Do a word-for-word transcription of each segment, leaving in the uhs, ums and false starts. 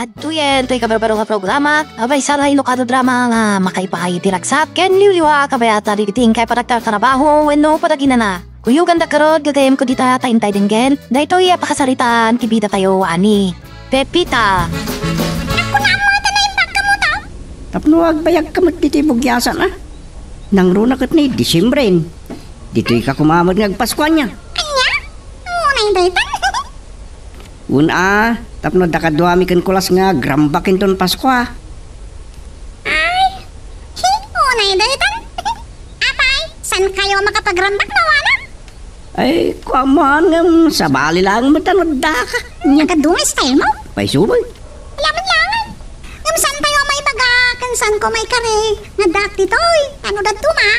Adtoyen toy kabarbaro nga programa, abay, saray no kadradrama nga makaipaay iti ragsat ken liwliwa, kabayatan dagiti inkay panagtartarabaho wenno panaginana. Kuyoganda garud, gagayyemko dita ta intay denggen daytoy a pakasaritaan ti bidatayo a ni Pepita. Nagkunam mo iti naimbag kamo to? Tapno agbayagka met ditoy bugyasan, a? Nangruna ket ni Disiembren. Ditoy ka koma met nga agpaskuan, nia? Ania? Unay daytan? Wen a, tapno adda kaduami ken Kulas nga agrambak inton Paskua. Ay, hi, unay daytan. Apay, saan kayo makapagrambak, mawana? Ay, kuaman ngem sabali laeng met a no addaka. Nia? Nagadu nga style mo? Pay subay. Laman-laman. Ngem saan tayo maibaga ken saan ko maikari nga addaak ditoy? Ano dadduma?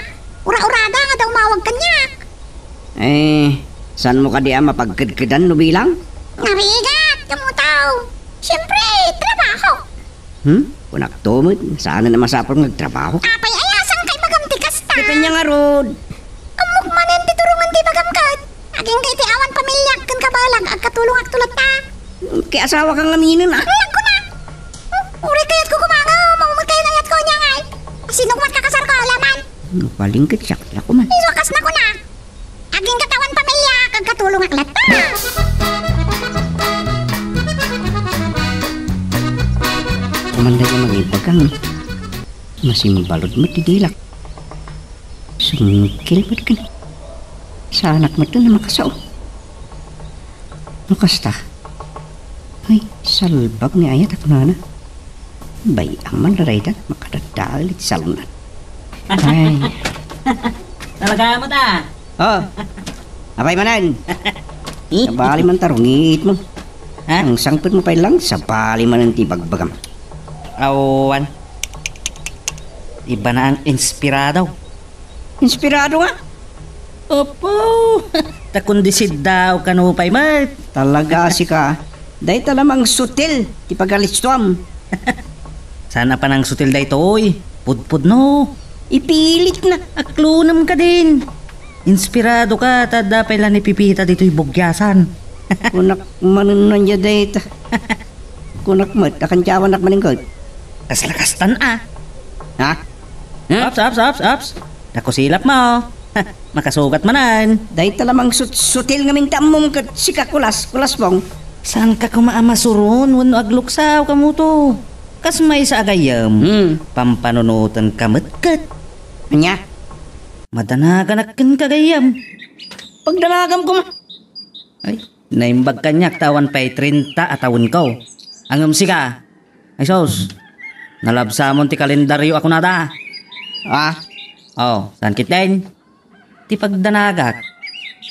Ura-urada nga daw mawag kaniak. Eh, saan mo kadi a mapagkedkedan no bilang? Narigat, kamo tao. Siyempre, trabaho. Hmm? Kunakto met, saan a masapul nga agtrabaho? Apay, ay, saan kay magam ti kasta? Depende ngarud. Ammok manen ti turungan ti bagam ket. Agingga iti awan pamiliak ken kabaelak, agkatulongakto latta. Kay asawa ka ngaminen, a? Ay, agko na. Uray kayatko kumanga, maumot kayo na yat ko niya ngay. Sino kumat kakasar ko, laman? Mapaling ket siak la kuman. Iso kas na kuna. Agingga awan pamiliak, agkatulongak latta. Kuman da yung mga ibagang. Masimbalod mo ti dilak. Sungkil met ken. Saanak met a makasao. No kasta. Ay, salbag ni ayat a kunana. Bay-am man la dayta, makadadael iti salon-an. Ay. Talaga met a. Oh. Apay manen? Eh? Sabali man ta rungit mo. Ha? Ang sangpet mo pay lang, sabali manen ti bagbagam. Awan. Iba na ang inspirado. Inspirado nga? Opo. Ta kundi siddaw kano pay met. Talaga sika. Dayta lamang sutil ti pagalistuam. Saan a panangsutil daytoy? Pudpudno. Ipilit na. Aklonem ka din. Inspirado ka, ta adda pay la ni Pipita ditoy bugyasan. Kunak manen ania dayta. Kunak met, akandiawanak manen ket. Kasla kastan a. Ha? Hmm? Ops, ops, ops, ops. Nakusilap mo. Makasugat manen. Dayta lamang sut-, sutil ngamin ti ammom ket sika, Kulas, Kulas Bong. Saan ka koma a masuron wenno agluksaw kamo to? Kas maysa a gayyem, hmm, pampanunoten ka met ket. Ania? Madanaganak kenka gayyem. Pagdanagam koma. Ay, naimbag kaniak ta awan pay trenta a tawenko. Ngem sika, ay sus, nalabsamon ti kalendario a kunada. Ah? Oh, saan ketdin? Ti pagdanagak.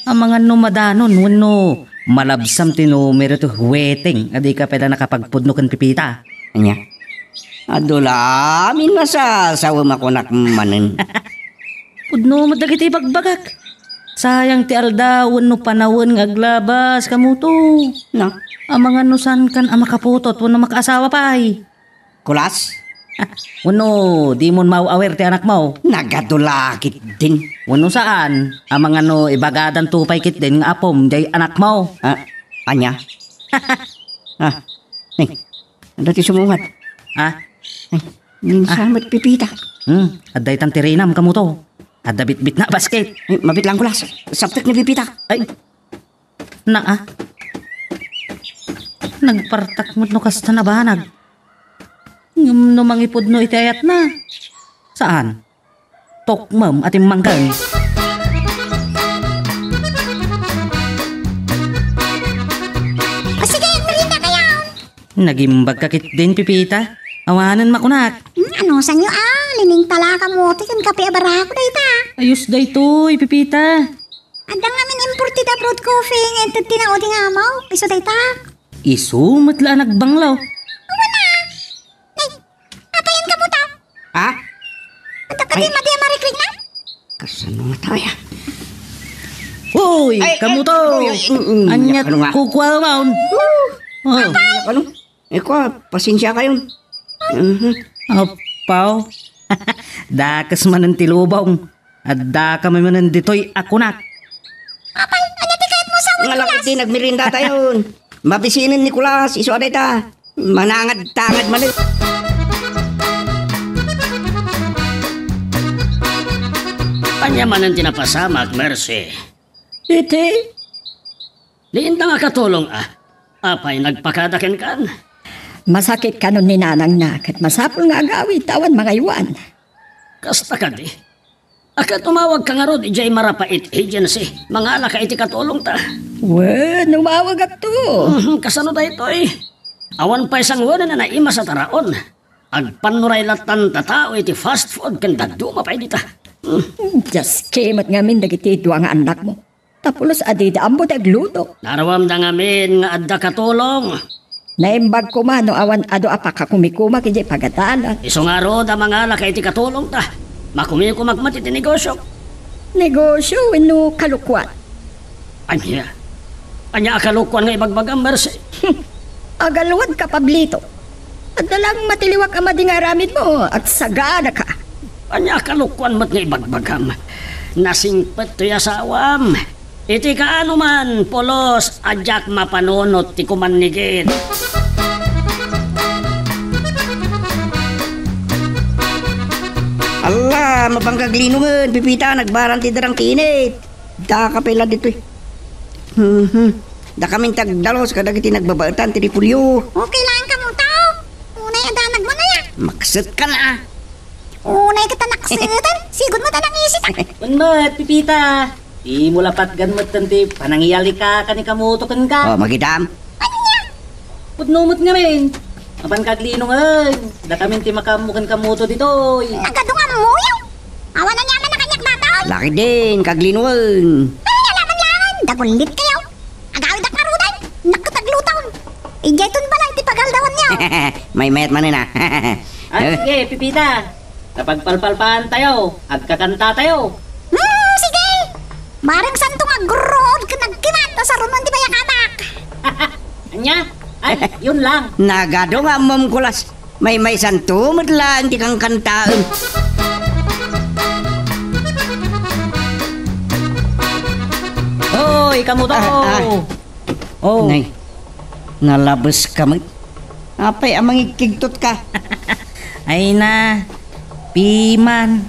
Amangan no madanon wenno malabsam ti numero ti wedding a dika pay la nakapagpudno ken Pipita. Ania? Adu la amin a sasawem a kunak manen. Pudno met dagiti ibagbagak. Sayang ti aldaw wenno panawen nga aglabas kamo to. Na? Amangan no saankan a makaputot wenno makaasawa pay. Kulas? Wenno dimon maaw-awir ti anakmo? Nagadu la ketdin. Wenno saan, amangan no ibagadanto pay ketdin nga apom diay anakmo. Ah, ania? Ah, eh, adda ti sumungad. Ah? Eh, minsan met Pipita. Hmm, adda itan ti rinam kamo to. Adda bitbitna a basket. Eh, mabit lang, Kulas. Saptek ni Pipita. Ay, naa. Nagpartak met no kasta nabanag. Ngem no mangipudno iti ayatna, saan? Tukmem a timmangken. O sige, merienda kayo. Nagimbag ka ketdin, Pipita. Awanen makunak. Hmm, ano sanyo, ah? Liningtala kamo ti ken kape a barako dayta. Ayos daytoy, Pipita. Adda ngamin imported abroad coffee nga inted ti naudi nga amaw. Isu dayta. Isu met la a nagbanglaw. Awan na. Nay, apayan kamo ta? Ha? Adda kadi madi a marikrikna? Kasano nga tayo? Uy, ay, kamo to. Ay, ay, mm, mm, anya, ano nga? Kukua maon. Oh. Ano? Ikaw, pasensia kayon. Mhm. Apaw. Dakes manen ti lubong. Adda kami manen ditoy a kunak. Apay, anya ti kayat mo sa Nga lakit di nagmerienda tayon. Mabisinen ni Kulas, isu a dayta. Manangad-tangad manen. Ania manen ti napasamak, Mercy? Iti? Diinta nga katulong, a. Apay nagpakada kenkan? Masakit kanon ni nanangna, ket masapul nga agawid ta awan mangaywan. Kasta kadi? A, ket umawagka ngarud idiay Marapait Agency. Mangalaka iti katulongta. Wen, umawagakto. Mhm, kasano daytoy? Awan pay sanguanen a naimas a taraon. Agpannuray lattan ta tao iti fast food ken dadduma pay dita. Hmm. Dios, kimet ngamin dagiti dua nga annakmo. Ta pulos a dida ammo ti agluto. Naruamda ngamin nga adda katulong. Naimbag koma no awan adu a pakakumikumak idiay pagadalan. Isu ngarud a mangalaka iti katulongta. Makumikumak met iti negosio. Negosio wenno kalokuan? Ania? Ania a kalokuan nga ibagbagam, Mercy? Agalwad ka, Pablito. Adda lang matiliwak a madi nga aramidmo, agsaganaka. Ania a kalokuan met nga ibagbagam? Nasingpet toy asawam. Iti kaano man, pulos a diak mapanunot ti kumannigit. Alla, mapangkaglinongen, Pipita, nagbaran ti darang kinit. Daka pay la ditoy. Mhm. Dakamin ti agdalus kadagiti nagbabaetan ti repolyo. Okay lang kamo tao. Unay a danag mo na ya. Makset ka na, ah. Unay ka ta naksetan. Sigud mo ta nangisit, ah. Wen met, Pipita. Dimo la patgan metten ti panangiyalikaka ni Kamuto kenka. Oh, magidam. Ania? Pudno met ngamin. Apan kaglinongen, dakamin ti makaammo ken Kamuto ditoy. Nagadu nga ammoyo. Awan aniaman a kaniak dataw. Lakidin, kaglinongen. Ay, alaman langen. Dagullit kayo. Agawidak ngaruden. Nakket agluton. Idiay ton balay ti pagaldawan niyo. Maymayat manen, ah. Ah, sige, Pipita. Napagpalpalpaan tayo, agkakanta tayo. Hmm, sige! Bareng santo nga agruod ken agkimat a sarunon ti bayakamak. Ania? Ay, yun lang. Nagadu nga ammom, Kulas. Maymaysanto met laeng ti kangkantaem. Oy, Kamuto! Ah, ah. Oh. Nay, nalabes ka met. Apay a mangigkigtot ka? Ay na, piman.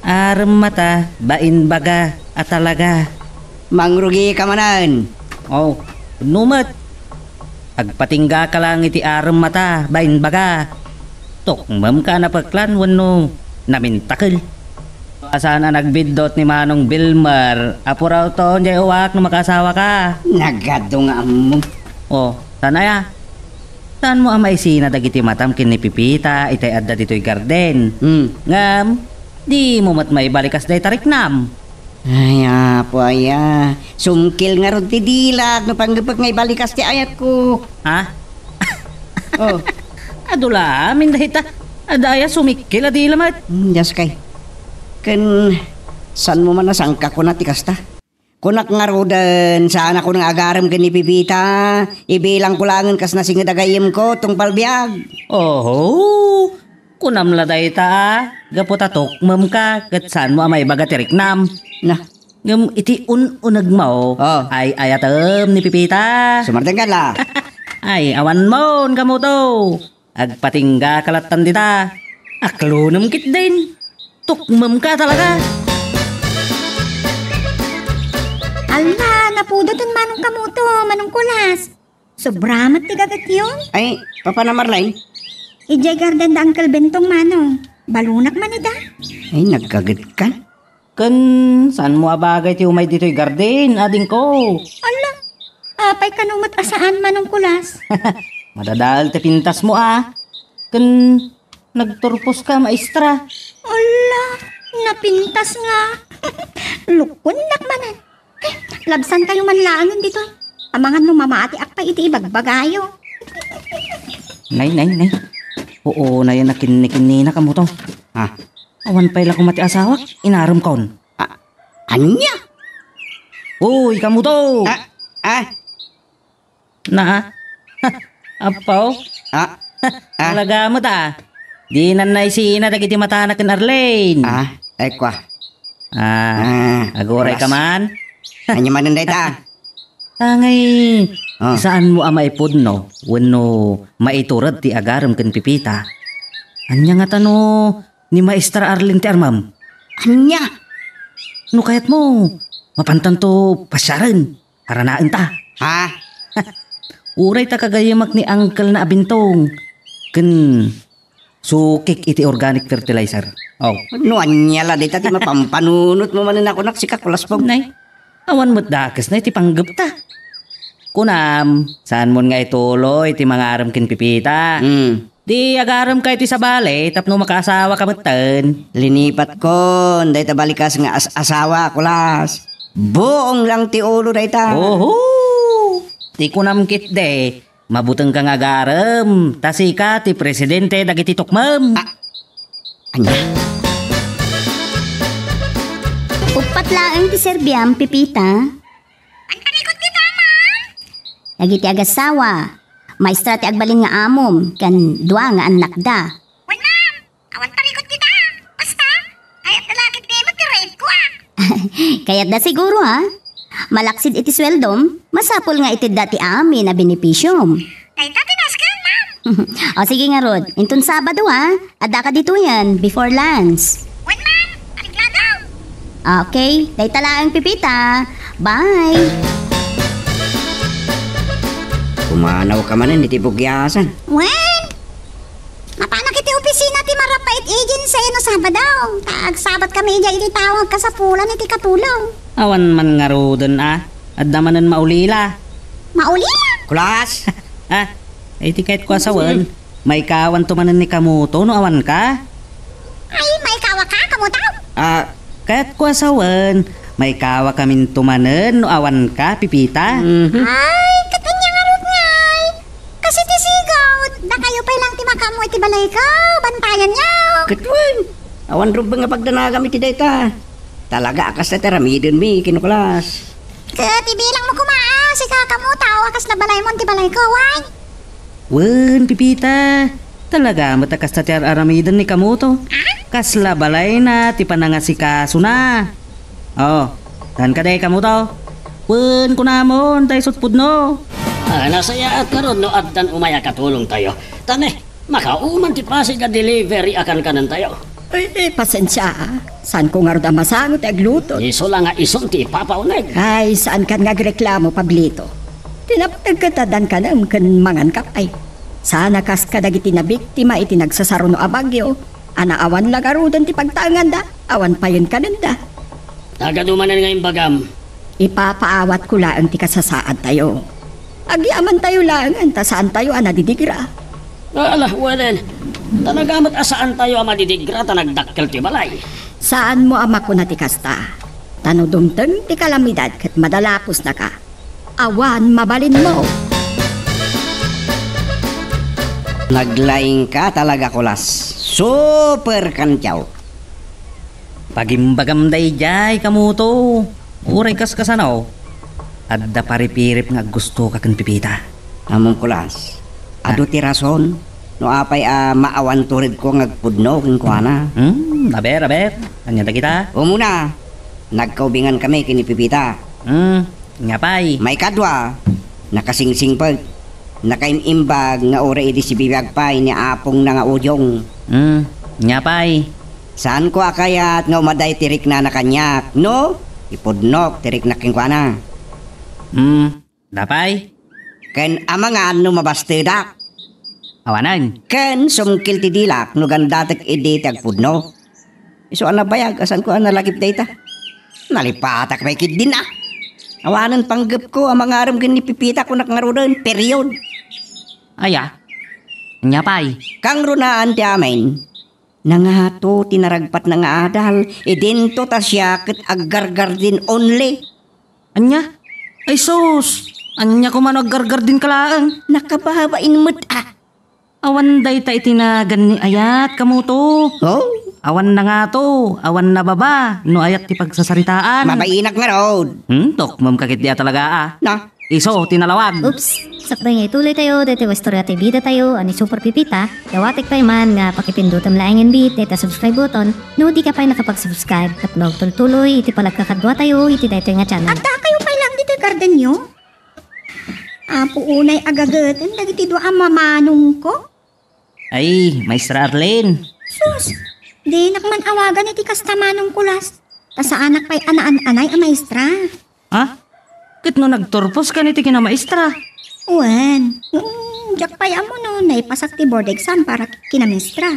Arem mata, bain baga a talaga. Mangrugi ka manen. Oh, no met. Agpatingga ka lang iti arem mata, bain baga. Tukmem ka a napeklan wenno namintakel? Saan a nagbiddut ni Manong Bilmer a purawton jay uwak no makaasawa ka? Nagadu nga ammo. Oh, saan aya? Saan mo a maisina dagiti matam ken ni Pipita itay adda ditoy garden? Hmm. Ngem, di mo met maibalikas dayta riknam. Ay, apo aya, sumkil ngarud ti dilak no panggepek nga ibalikas ti ayatko. Ha? Oh. Adu la amin dayta. Adda aya sumikkel a dila met. Hmm, Dios kay. Ken saan mo man a sangkakuna ti kasta? Kunak ngaruden, saan a kuna nga agarem ken ni Pipita. Ibilangko laengen kas nasinged a gayyemko, tungpal biag. Oho. Kunam la dayta a, gapu ta tukmem ka, ket saan mo a maibaga ti riknam. Na. Ngem iti un-unegmo, oh, ay-ayatem ni Pipita. Sumardeng ka la. Ay, awan mon, Kamuto. Agpatingga ka lattan dita. Aklonem ketdin. Tukmem ka talaga. Alla, napudoten Manong Kamuto, Manong Kulas. Sobra met ti gagetyon. Ay, Papa na Marlene? Idiay garden da Uncle Bentong, Manong. Balunak man ida. Ay, naggagetkan. Ken saan mo a bagay ti umay ditoy garden, adingko? Ala, apay kano met a saan, Manong Kulas? Madadael ti pintas mo, a. Ken nagturpos ka, maestra. Ala, napintas nga. Lukuennak manen. Eh, labsan kayo man laengen ditoy. Amangan no mamatiak pay iti ibagbagayo. Nay, nay, nay. Oo, nayan a kinni-kinnina, Kamuto. Ha? Awan pay la koma ti asawak, inarem kon. A-, ania? Uy, Kamuto! Ah, ah. Na, ah. Apaw. Ah, ah. Talaga met, a. Dinan naisina dagiti matana ken Arlene. Ah, ay, kwa. Ah, ah, aguray ka man? Ania manen dayta? Tangay, Ah. saanmo a maipudno wenno maitured ti agarem ken Pipita? Ania ngata no ni Maestra Arlene ti armam? Ania? No kayatmo, mapantanto pasiaren. Aranaenta. Ha? Uray ta kagayamak ni Uncle na a Bintong ken sukik iti organic fertilizer. Oh. No ania la dayta ti mapampanunotmo manen a kunak, sika, Kulas Pong? Nay, awan met dakes na iti panggepta. Kunam, saanmon nga ituloy ti mangarem ken Pipita? Hmm. Di agaremka iti sabali tapno makaasawaka metten. Linipatkon dayta balikas nga as-asawa, Kulas. Buong lang ti ulo dayta. Oho! Ti kunam ketdi, mabutengka nga agarem, ta sika ti presidente dagiti tukmem. Ah, ania? Uppat laeng ti serbiam, Pipita. Antarikot dita, ma'am? Dagiti agasawa, maestra ti agbalin nga amom, ken dua nga annakda. Wen, ma'am, awan tarikot dita. Basta, kayat na lakit di mo ti rate ko, ah. Kayatda siguro, ha? Malaksid iti sueldom, masapul nga itedda ti amin a benepisiom. Dayta ti nasken, ma'am. O, sige ngarud, inton Sabado, ha? Addaka ditoyen, before lunch. Wen, ma'am, arigladam. Okay, dayta laeng, Pipita. Bye. Pumanawka manen iti bugiasan. Wen, mapanak iti opisina ti Marapait Agency no Sabado. Ta agsabat kami idiay iti tao nga agkasapulan iti katulong. Awan man ngaruden a. Adda manen maulila. Maulila? Kulas! Ah, iti kayatko a sawen, maikawanto manen ni Kamuto no awanka? Ay, maikawaka, Kamuto? Ah, kayatko a sawen, maikawakaminto manen no awanka, Pipita? Mhm. Ay, ket ania ngarud ngay? Kas iti sigud, dakayo pay lang ti makaammo iti balayko, bantayanyo. Ket wen, awan rumbeng a pagdanagam iti dayta. Talaga a kasta ti aramidenmi, ken Kulas. Ket ibilangmo koma, a, sika, Kamuto, a kasla balaymo ti balayko, wen? Wen, Pipita. Talaga met a kasta ti ar-aramiden ni Kamuto. Ah? Kasla balayna ti panangasikasona. Oh, saan kadi, Kamuto? Wen, kunamon, ta isu ti pudno. Ah, nasayaat ngarud no addan umay a katulongtayo. Ta ne, makauman ti Pasig a delivery a kankanentayo. Ay, eh, pasensia, ah. Saanko ngarud a masango ti agluto. Isu la nga isun ti ipapauneg. Ay, saankan nga agreklamo, Pablito. Ti napateg ket addan kanem ken manganka pay. Saan a kas kadagiti nabiktima iti nagsasaruno a bagyo, a naawan la ngaruden ti pagtaenganda, awan payen kanenda. Nagadu manen nga imbagam. Ipapaawatko laeng ti kasasaadtayo. Agyamantayo laengen ta saantayo a nadidigra. Ala, wen, talaga met a saantayo a madidigra ta nagdakkel ti balay. Saanmo a makuna ti kasta. Ta no dumteng ti kalamidad ket madalaposnaka, awan mabalinmo. Naglaingka talaga, Kulas. Super kantiaw. Pagimbagam daydiay, Kamuto. Uray kaskasano, adda paripirip nga aggustoka ken Pipita. Ammom, Kulas, adu ti rason no apay a maawan turedko nga agpudno kenkuana. Hmm, aber, aber. Ania dagita? Umuna, nagkaubingan kami ken ni Pipita. Hmm, ania pay? Maikadua, nakasingsingpet. Nakaim-imbag nga uray idi sibibiag pay ni apongna nga Ujong. Hmm, ania pay? Saanko a kayat nga umadayo ti riknana kaniak, no? Ipudnok ti riknak kenkuana. Hmm, apay? Ken amangan no mabastedak. Awanen. Ken sumkil ti dilak no gandatek idi ti agpudno. Isu a nabayag a saanko a nalagip dayta. Nalipatak pay ketdin a. Awanen panggepko a mangarem ken ni Pipita, kunak ngaruden, period. Aya? Ania pay? Kangrunaan ti amin. Nangato ti naragpatna nga adal, idinto ta siya ket aggargardin only. Ania? Ay sus! Ania koma no aggargardinka laeng? Nakababain met a. Awan dayta iti nagan ni ayat, Kamuto. Oh? Awan nangato, awan nababa, no ayat ti pagsasaritaan. Mabainak ngarud. Hmm, tukmemka ketdi a talaga a. Na? Isu ti nalawag. Oops! Sakbay nga ituloytayo daytoy nga istorya ti bidatayo a ni Super Pipita, dawatek pay man nga pakipindutem laengen bi dayta subscribe button no dika pay nakapag-subscribe tapno agtultuloy iti panagkakaduatayo iti daytoy nga channel. Addakayo pay lang ditoy gardenyo? Apo unay agageten dagiti dua a mamanongko. Ay, Maestra Arlene. Sus, dinak man awagan iti kasta, Manong Kulas. Ta saanak pay a naan-anay a maestra. Ha? Ket no nagturpos kan iti kinamaestra? Wen, mm, diak pay ammo no naipasak ti board exam para kinamaestra.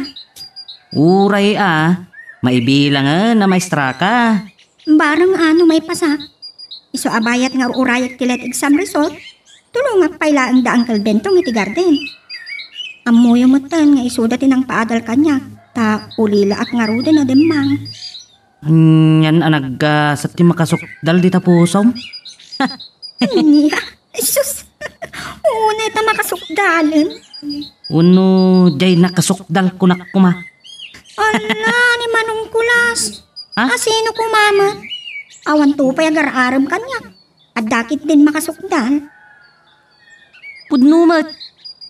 Uray a, maibilangen a maestra ka. Bareng a no maipasak. Isu a bayat nga ur-urayak ti let exam result, tulongak pay laeng da Uncle Bentong iti garden. Ammoyo metten nga isuda ti nangpaadal kaniak, ta ulilaak ngaruden a demmang. Anian a naggasat ti makasukdal dita pusom? Ania? Sus! Unay ta makasukdalen. Wenno diay nakasukdal kunak koma. Ala, ni Manong Kulas. Ha? Asino koma met? Awan to pay agar-arem kaniak. Adda ketdin makasukdal. Pudno met.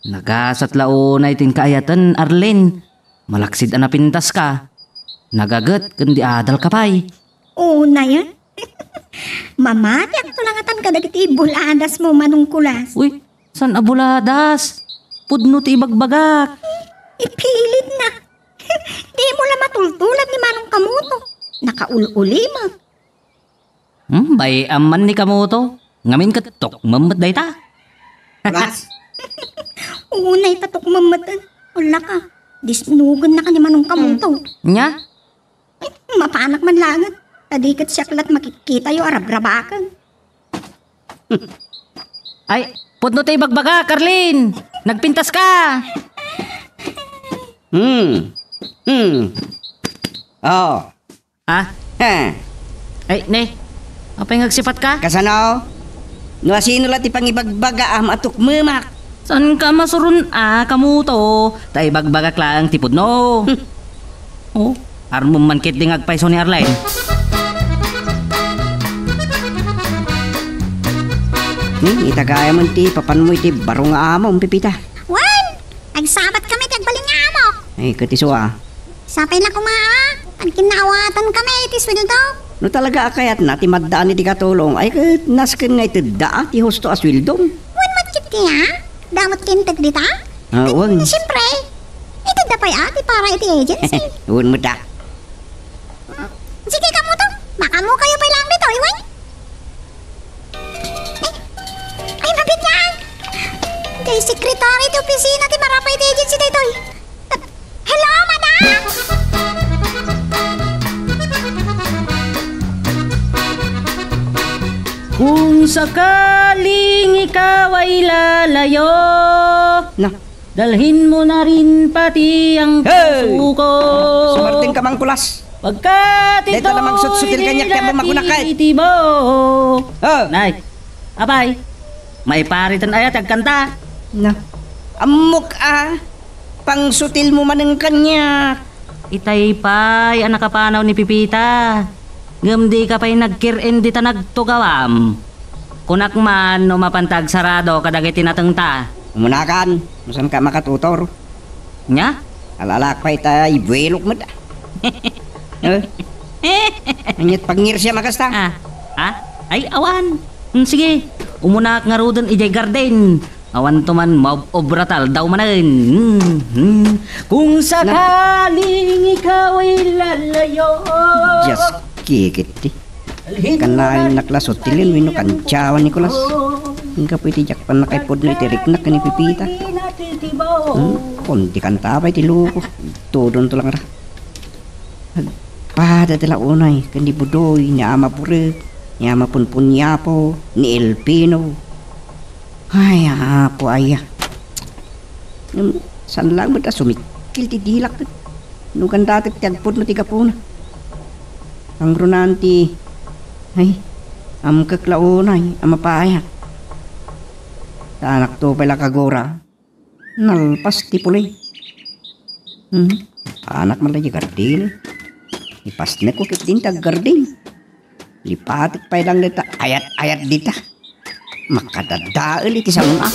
Nagasat la unay ti inkaayaten, Arlene. Malaksid a napintaska. Nagaget ken di adalka pay. Unay, eh? Mamatiakto la ngatan kadagiti buladasmo, Manong Kulas. Uy, saan a buladas? Pudno ti ibagbagak. Ipilitna. Dimo la matultulag ni Manong Kamoto. Nakaul-ulimek. Hmm, bay-am man ni Kamoto. Ngamin ket tukmem met dayta. Kulas? Unay ta tukmem met. Ala ka. Disnogennaka ni Manong Kamoto. Nia? Ay, mapanak man laengen. Ta di ket siak la't makikitayo a rabrabaken. Ay, pudno ti ibagbagak, Arlene. Nagpintaska. Hmm. Hmm. Oh. Ha? Heh. Ay, ne. Apay nga agsipatka? Kasano? No asino la ti pangibagbagaam a tukmemak? Saanka a masuron a, Kamoto? Ta ibagbagak laeng ti pudno. Hmm. Oh, armem man ketdi nga agpayso ni Arlene. Hmm, itagayam ti papanmo iti baro nga amom, Pepita. Wen, agsabat kami ti agbalin nga amo. Ay, ket isu a. Sapay la koma a, agkinnaawatan kami iti sueldo. No talaga a kayatna ti maddaan iti katulong, ay ket nasken nga itedda a ti husto a sueldom. Wen met ketdi a, damo ti inted dita. Ah, wen. Siyempre, itedda pay a ti para iti agency. Wen met a. Sige, Kamoto. Makaammokayo pay laeng ditoy, wen? Ay, ay, mabiit nga. Diay sekretary ti opisina ti Marapay ti agency daytoy. Hello, madam? Kung sakaling ikaw ay lalayo, na, dalhin mo na rin pati ang Hey! puso ko. Sumarting ka, Mang Kulas. Pagkat Dito ito na magsutsutil ay kaniak, kaya magunakay. Nagtitibo. Oh. Nay, apay, maipariten aya ti agkanta? Na, ammok a, pangsutil mo manen kaniak. Itay pay a nakapanaw ni Pipita. Ngem di ka pay nagkir-en dita nagtugawam. Kunak man no mapanta agsarado kadagiti natengta. Umunakan, no saan ka makatutor. Nya? Alalak pay ta ibuelok met. Eh? Anya ti pangngirsiam a kasta? Ah, ah? Ay, awan. Hmm, sige, umunak ngaruden idiay garden. Awan to man maob-obra ta aldaw manen. Hmm, hmm. Kung sakaling ikaw ay lalayo. Dios, kikit ti. Kanayon nak la sutilen wenno kantiawan ni Kulas. Gapu iti diak pannakaipudno iti riknak ken ni Pipita. Hmm, kundi kanta pay ti loko. Tudon to lang ra. Agpada ti la unay ken ni Budoy, ni Ama Purek, ni Ama Punpuniapo, ni Elpino. Ay, Apo, aya. Ngem saan laeng met a sumikkel ti dilak. No kandatek ti agpudno ti gapuna. Pangrunaan ti, ay, amkek la unay a mapayak. Saanakto pay la kagura. Nalpas ti puli. Hmm? Anak man la di gardin. Ipasnek ko ket din ti aggardin. Lipatek pay lang dita, ayat-ayat dita. Makadadael iti sangoak.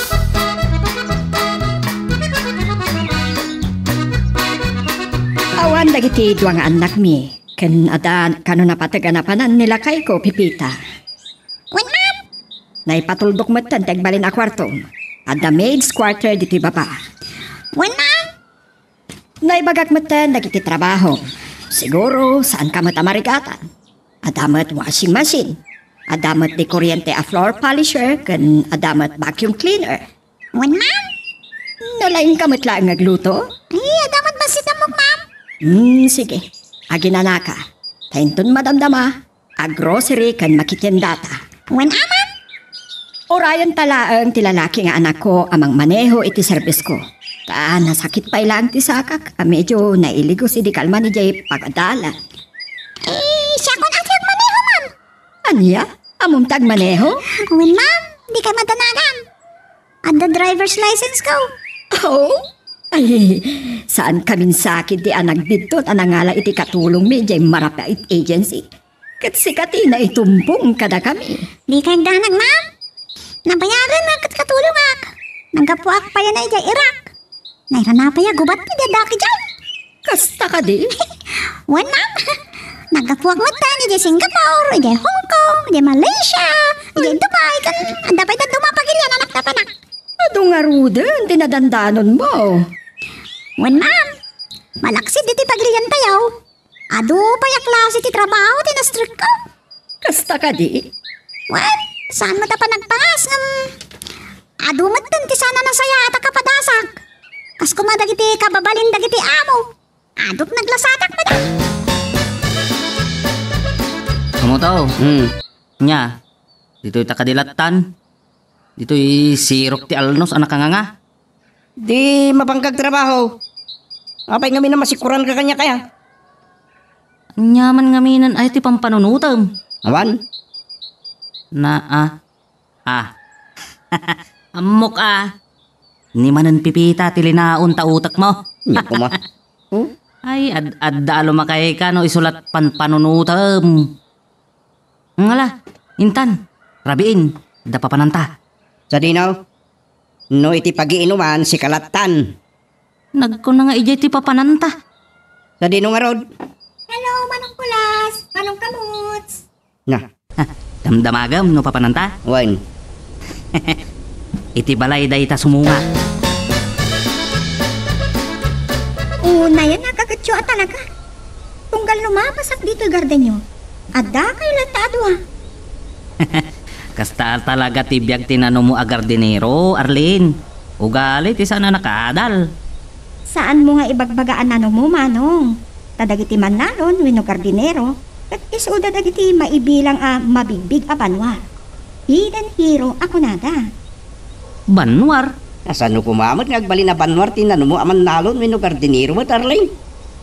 Awan dagiti dua nga annakmi, ken adda kano napateg a napanan ni lakayko, Pipita. Wen, ma'am. Naipatuldok metten ti agbalin a kuartom. Adda maid's quarter ditoy baba. Wen, ma'am. Naibagak metten dagiti trabaho. Siguro, saanka met a marigatan. Adda met washing machine. Adda met di kuriente a floor polisher ken adda met vacuum cleaner. Wen, ma'am. Nalaingka met laeng nga agluto? Ay, adda met bassit ammok, ma'am. Hmm, sige. Aginanaka. Ta inton madamdama, a-grocery ken makitiendata. Wen, ma'am. Urayenta laeng ti lalaki nga anakko a mangmaneho iti serbisko. Ta nasakit pay laeng ti sakak a medyo nailigos idi kalman idiay pagadalan. Eh, siakon a ti agmaneho, ma'am. Ania? Ammom ti agmaneho? Wen, ma'am. Dikay madanagan. Adda driver's license ko. Oh? Ay, saankamin sakit di a nagbiddut a nangala iti katulongmi idiay Marapait Agency. Ket sika ti naitumbong kadakami. Dikay agdanag, ma'am. Nabayagan nga ket katulongak. Naggapuak pay a idiay Iraq. Nairana pay a gubat ti dadaki diay. Kasta kadi? Wen, ma'am. Naggapuak met idiay Singapore, idiay Hong Kong, idiay Malaysia, idiay Dubai, ken adda pay dadduma a pagilian a napnapanak. Adu ngaruden ti nadandanonmo. Wen, ma'am. Malaksid iti pagilian tayo. Adu pay a klase ti trabaho ti na-strict ko. Kasta kadi? Wen, saan met a panagpaas ngem adu metten ti saan a nasayaat a kapadasak. Kas koma dagiti kababalin dagiti amo. Adut naglasatak met. Amo to. Hmm. Nia, ditoy ta kadi lattan. Ditoy sirok ti alnos a nakanganga. Di mapangka agtrabaho. Apay ngamin a masikuran ka kaniak aya? Ania man ngamin aya ti pampanunotem? Awan. Na, ah. Ah. Ammok, ah. Ni manen pipita ti linaon ta utekmo. Nia koma. Hmm? Ay, ad-, adda a lumakayka no isu lat pampanunotem. Ngala, intan, rabiin, adda papananta. Sadino? No iti pagiinuman, sika lattan. Nagkuna nga idiay ti papananta. Sadino ngarud? Hello, Manong Kulas, Manong Kamuts. Na. Ha, damdamagem no papananta? Wen. Iti balay dayta sumunga. Unayen a kaketyo a talaga. Tunggal lumapasak ditoy gardenyo, adda kayo latta a dua. Kasta talaga ti biag ti nanumo a gardinero, Arlene. Ugali ti saan a nakaadal. Saanmo nga ibagbaga a nanumo, Manong. Ta dagiti mannalon wenno gardinero, ket isuda dagiti maibilang a mabigbig a banwa. Hidden hero a kunada. Banwar? Kasano koma met nga agbalin a banwar ti nanumo a mannalon wenno gardinero met, Arlene?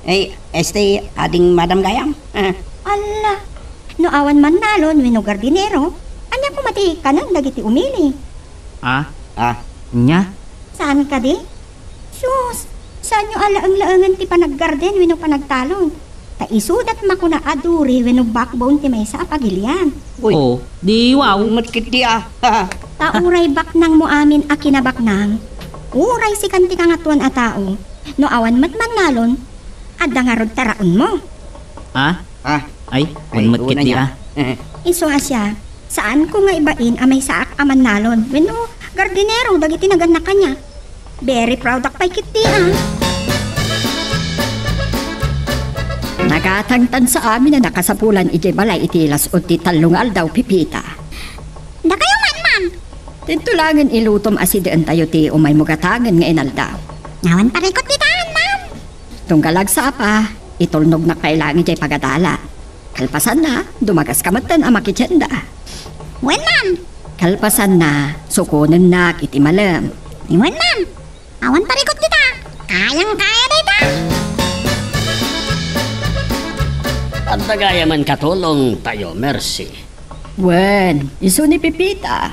Eh, este, ading madam gayam? Ah. Alla, no awan mannalon wenno gardinero, ania koma ti kanen dagiti umili? Ah? Ah. Nia? Saan kadi? Sus, saanyo a laeng-laengen ti panaggarden wenno panagtalon. Ta isudat makuna a duri wenno backbone ti maysa a pagilian. Uy. Oh, di wow. Met ketdi a. Ta uray baknangmo amin a kinabaknang. Uray sikan ti kangatoan a tao. No awan met mannalon, adda ngarud taraonmo. Ah? Ah. Ay, ay, wen met ketdi a. Isu a siak, saanko nga ibain a maysaak a mannalon wenno gardinero dagiti nagannak kaniak. Very proud ak pay ketdi a. Nagatangtan sa amin a nakasapulan idiay balay iti las-ud ti tallo nga aldaw, Pipita. Dakayo man, ma'am. Tinto langen ilutom a sideen tayo ti umaymo gatangen nga inaldaw. Awan parikut ditan, ma'am. Tunggal agsapa, itulnognak pay laeng idiay pagadalan. Kalpasanna, dumagaska metten a makitienda. Wen, ma'am. Kalpasanna, sukonennak iti malem. Wen, ma'am. Awan parikut dita. Kayang-kaya dayta. Adda gayamen katulong tayo, Mercy. Wen, isu ni Pipita.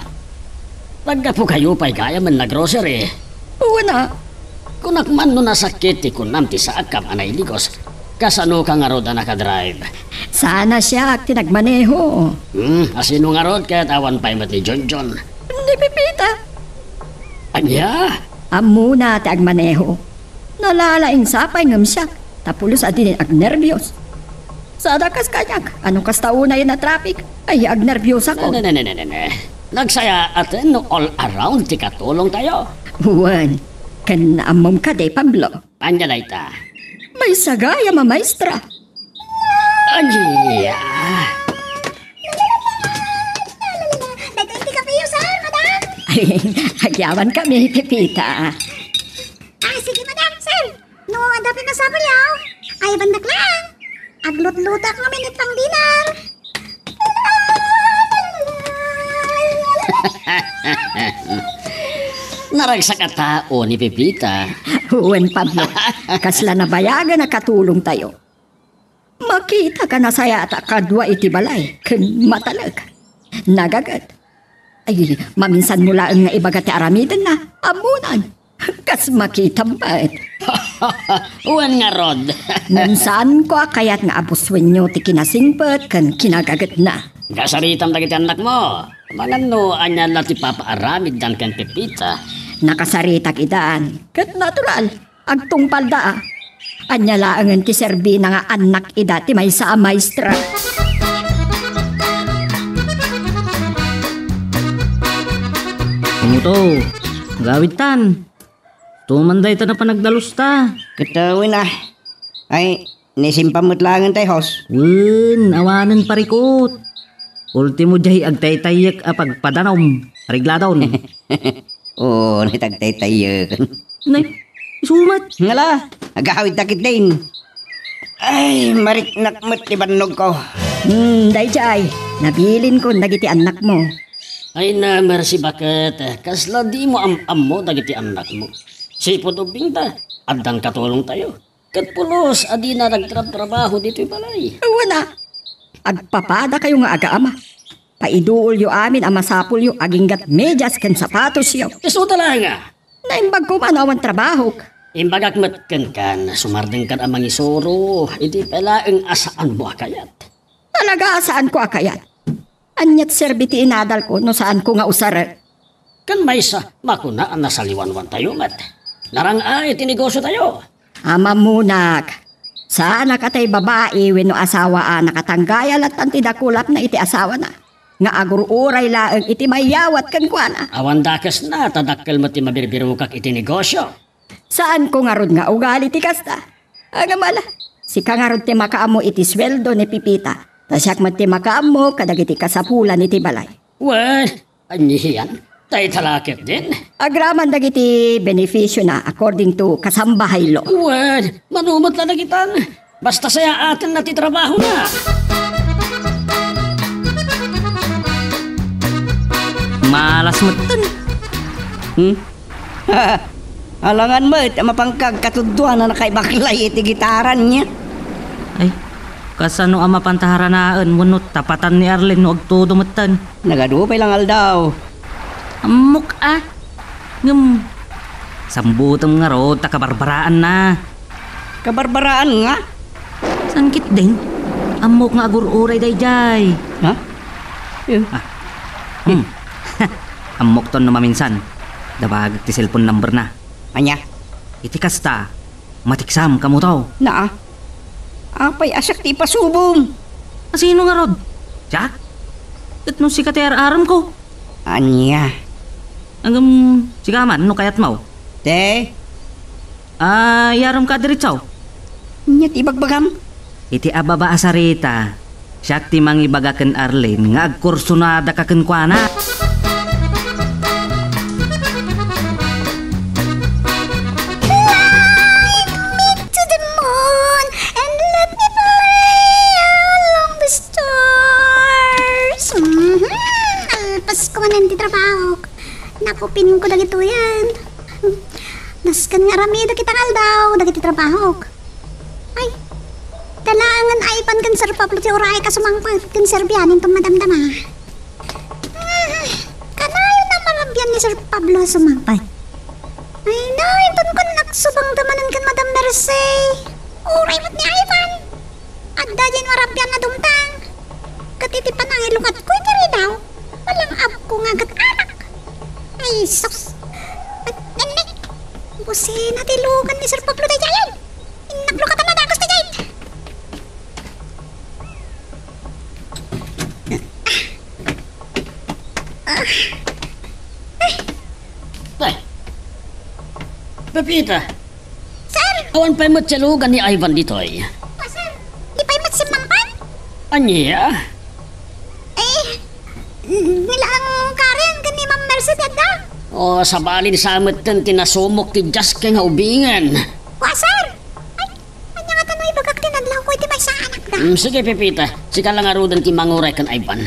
Naggapu kayo pay gayamen a grocery. Wen a. Kunak man no nasakit ti kunam ti saakam a nailigos. Kasano ka ngarud a nakadrive? Saan a siak ti nagmaneho. Hmm, asino ngarud ket awan pay met ni Jonjon? Ni Pipita. Ania? Ammona ti agmaneho. Nalalaing sapay ngem siak, ta pulos a dinin agnerbios. Sada kas kaniak, ano kasta unayen a traffic? Ay, agnerbiosakon. Ne, ne, ne, ne, ne, ne. Nagsayaaten no all around ti katulongtayo. Wen, ken ammom kadi, Pablo? Ania dayta? Maysa gayam a maestra. Ania? Daytoy ti kapeyo, sir, madam. Ay, agyawankami, Pepita. Ah, sige, madam, sir. No, adda pay masapulyo, ayabandak laeng. Aglutlutak ngamin iti pang-dinner. Naragsak a tao ni Pepita. Wen, Pablo, kasla nabayagen a katulongtayo. Makitaka nasayaat a kadua iti balay ken matalek. Nagaget. Ay, maminsanmo laeng nga ibaga ti aramidenna. Ammonan. Kas makitam met. Wen ngarud. Ngem saanko a kayat nga abusuenyo ti kinasingpet ken kinagagetna. Kasaritam dagiti annakmo. Mangan no ania la ti papaaramiddan ken Pepita. Nakasaritak idan. Ket natural. Agtungpalda a. Ania laengen ti serbina nga annak ida ti maysa a maestra? Amo to, agawidtan. Tuman dayta napan agdalusta. Ket, uh, wen, ah. Ay, naisimpam met laengen tay host. Wen, awanen parikut. Ultimo diay agtaytayyek a pagpadanom. Arigladon. Oo, nagtaytayyek. Nay, isu met. Ngala, agawidta ketdin. Ay, mariknak met ti bannogko. Hmm, daydiay, nabilinkon dagiti annakmo. Ay na, Mercy, baket kasla dimo am-ammo dagiti annakmo? Sipud ubbingda, addan katulongtayo. Ket pulos a dina nagtrabtrabaho ditoy balay. Wen a, agpapadakayo nga agaama. Paiduolyo amin a masapulyo aginggat medias ken sapatosyo. Isuda laeng a. Naimbag koma no awan trabahok. Imbagak met kenka, sumardengkan a mangisuro, idi pay laeng a saanmo a kayat. Talaga a saanko a kayat. Ania ti serbi ti inadalko no saanko nga usaren? Ken maysa, makuna a nasaliwanwantayo met. Narang-ay ti negosiotayo. Amammonak, saanak a tay babai wenno asawa a nakatanggayalattan ti dakulapna iti asawana, nga agur-uray laeng iti mayawat kenkuana. Awan dakesna, ta dakkel met ti mabirbirokak iti negosio. Saanko ngarud nga ugali ti kasta. Ngem ala, sika ngarud ti makaammo iti sueldo ni Pepita, ta siak met ti makaammo kadagiti kasapulan iti balay. Wen, anian? Dayta la ketdin? Agraman dagiti benefisiona according to kasambahaylo. Wen, mano met la dagitan. Basta sayaatenna ti trabahona. Malas metten. Hmm? Alangan met a mapanka agkatudduan a nakaibaklay iti gitaranna. Ay, kasano a mapanta haranaen wenno tapatan ni Arlene no agtudo metten? Nagadu pay la nga aldaw. Ammok a. Ngem, sambutem ngarud ta kabarbaraanna. Kabarbaraan nga? Saan ketdin? Ammok nga agur-uray daydiay. Ha? Eh. Ah. Hmm. Ammokton no maminsan. Dabagek ti cellphone numberna. Ania? Iti kasta, matiksam kamo to. Naa. Apay a siak ti ipasubom? A sino ngarud? Siak? Ket no sika ti ar-arem ko. Ania? Ngem, sika man, no kayatmo? Te? Ah, iyaremka a diretso. Ania ti ibagbagam? Iti ababa a sarita, siak ti mangibaga ken Arlene nga agkursunadaka kenkuana. Fly me to the moon and let me play along the stars. Mhm. Alpasko manen ti trabahok. Nakupinko dagitoyen. Nasken nga aramidek ita nga aldaw dagiti trabahok. Ay, dalaangen a ipan ken Sir Pablo ti uray a sumangpet ken Sir Bian inton madamdama. Ah, kanayon a marabian ni Sir Pablo a sumangpet. Ay, na, inton kunak, subangda manen ken Madam Mercy. Uray met ni Ivan. Adda diay marabian a dumtang. Ket iti panangilukatko iti ridaw, malangabko nga agat-arak. Ay, sus. Nennek. Busina ti lugan ni Sir Pablo daydiay. Innak lukatan a dagus daydiay. Pepita! Sir! Awan pay met ti lugan ni Ivan ditoy. Ah, sir, di pay met simmangpet? Ania? Eh, n-, nila ang karen ken ni Ma'am Merced adda. Oh, sabali sa metten ti nasumok ti Jaske nga ubingen. Wa, sir! Ay, ania nga ta no ibagak ti nadlawko iti maysa a anakda? Mm, sige, Pepita. Sika la ngaruden ti manguray ken Ivan.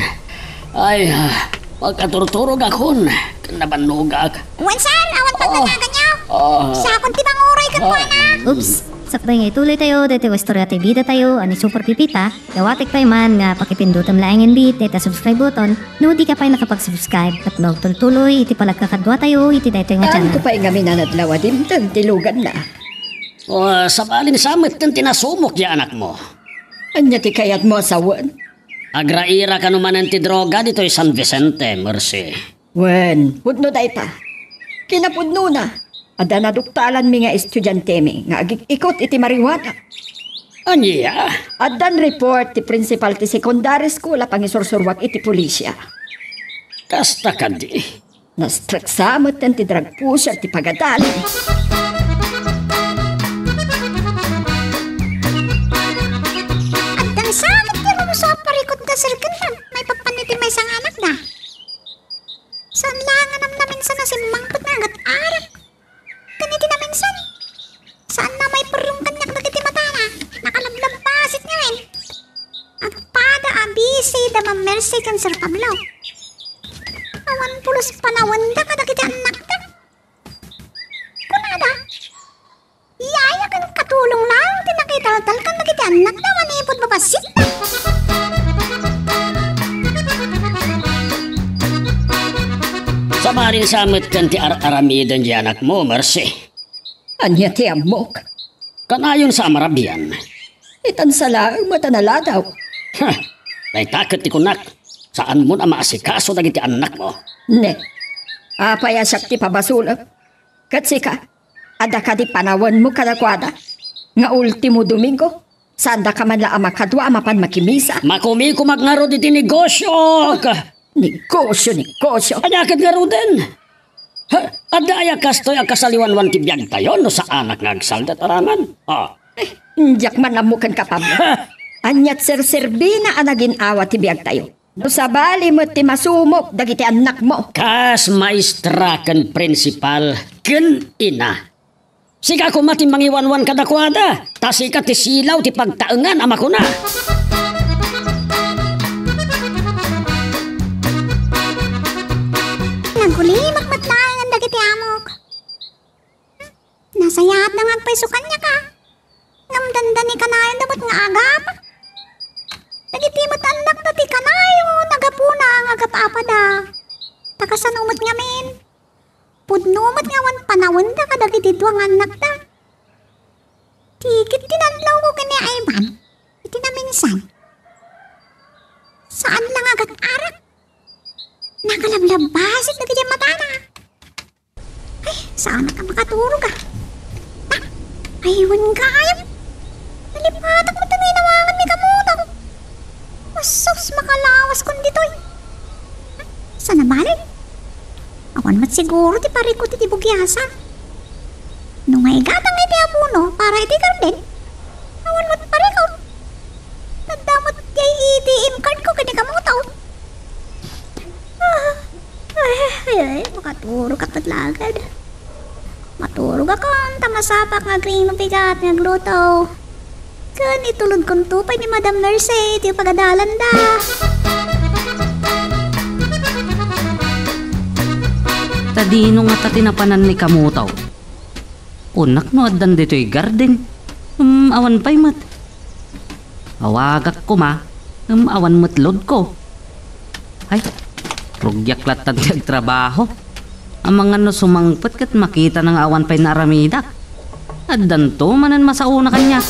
Ay, ah, pagkaturturogakon, ken nabannogak. Wen, sir, awan pagdanaganyo. Ah. Sakon ti manguray ken kuana. Oops! Sakbay nga ituloy tayo, daytoy nga istorya ti bida tayo, a ni Super Pepita, dawatek pay man nga pakipindutem laengen bit dayta subscribe button, no di ka pay nakapag-subscribe, tapno agtultuloy iti panagkakadua tayo iti daytoy nga channel. Saan ko pay ngamin a nadlaw a dimteng ti luganna? Oh, sabali sa metten ti nasumok ti anakmo. Ania ti kayatmo a sawen? Agraira kano manen ti droga ditoy San Vicente, Mercy. Wen, pudno dayta. Kinapudnona, adda naduktalanmi nga estudiantemi nga agik-ikot iti marijuana. Ania? Addan report ti principal ti secondary school a pangisursuruak iti pulisya. Kasta kadi? Nastreksa metten ti drug pusher ti pagadalan. Adda sa ket ti rumsua a parikutda, sir, ken maipapan iti maysa nga anakda. Saan la nga namnaminsan a simmangpet nga agat-arak. Ken iti naminsan, saan a maiperrong kaniak dagiti matana. Nakalablabbasit ngamin. Agpada a bisi da Ma'am Mercy ken Sir Pablo. Awan pulos panawenda kadagiti annakda. Kunada, yaya ken katulong laeng ti nakitaltalkan dagiti annakda manipud babassit. Sabali sa metten ti ar-aramiden ti anakmo, Mercy. Ania ti ammok? Kanayon sa a marabian. Itan sa laeng met a naladaw. Ha! Dayta ket ti kunak, saanmon a maasikaso dagiti annakmo. Ne, apay a siak ti pabasolem? Ket sika, adda kadi panawenmo kadakuada nga ultimo Domingo, saandaka man la a makadua a mapan makimisa? Makumikumak ngarud iti negosiok! Negosio, negosio! Ania ket ngaruden? Ha, adda aya kastoy a kasaliwanwan ti biagtayo no saanak nga agsaldat arangan? Ah. Eh, diak man ammo ken ka, Pablo. Ha! Aniat serserbina a nagin-awa ti biagtayo no sabali met ti masumok dagiti annakmo? Kas maestra ken prinsipal ken ina. Sika koma ti mangiwanwan kadakuada, ta sika ti silaw ti pagtaengan a makuna. Nagulimak met laengen dagiti amok. Nasayaatda nga agpayso kaniak a. Ngem dandani kanayonda met nga agapa. Dagiti met annakda ti kanayon a gapuna nga agap-apada. Ta kasano met ngamin? Pudno met nga awan panawenda kadagiti dua nga annakda. Ti ket ti nadlawko ken ni Ivan iti naminsan, saan la nga agat-arak. Nakalablabbasit dagiti matana. Ay, saanak a makaturog a. Ah, ay, wen gayam. Nalipatak met ti nainawangan ni Kamuto. Asus, makalawaskon ditoy. Saan a bale? Awan met siguro ti parikut iti bugiasa. No maigatang iti abono para iti garden, awan met parikut. Adda met ti A T M card ko ken ni Kamuto. Ah, ay, ay, ay, makaturog ak met laeng. Maturog akon, ta masapak nga agriing no bigat nga agluto. Ken itulodkonto pay ni Madam Mercy ti pagadalanda. Ta dino ngata ti napanan ni Kamuto? Kunak no addan ditoy garden. Hmm, awan pay met. Awagak koma, ngem awan met loadko. Ay, rugiak lattan ti agtrabaho. Amangan no sumangpet ket makitana nga awan pay naaramidak. Addanto manen masaona kaniak.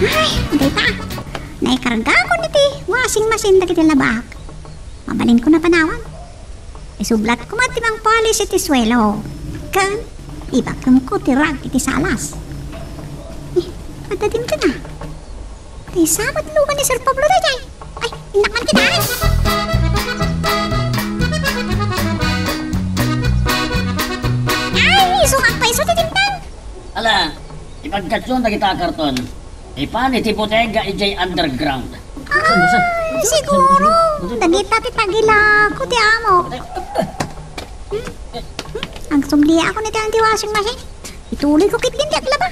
Ay, dayta. Naikargakon iti washing machine dagiti labaak. Mabalinko a panawan. Isublatko met ti mangpualis iti suelo. Ken ibakemko ti rag iti salas. Eh, adda dimteng a. Ti sabet lugan ni Sir Pablo daydiay. Ay, innak man kita, ay. Pagkatyon dagita a karton, ipan iti bodega idiay underground. Ay, siguro, dagita ti tagilako ti amo. Hmm? Hmm? Agsubliakon iti washing machine. Ituloyko ketdin ti aglaba.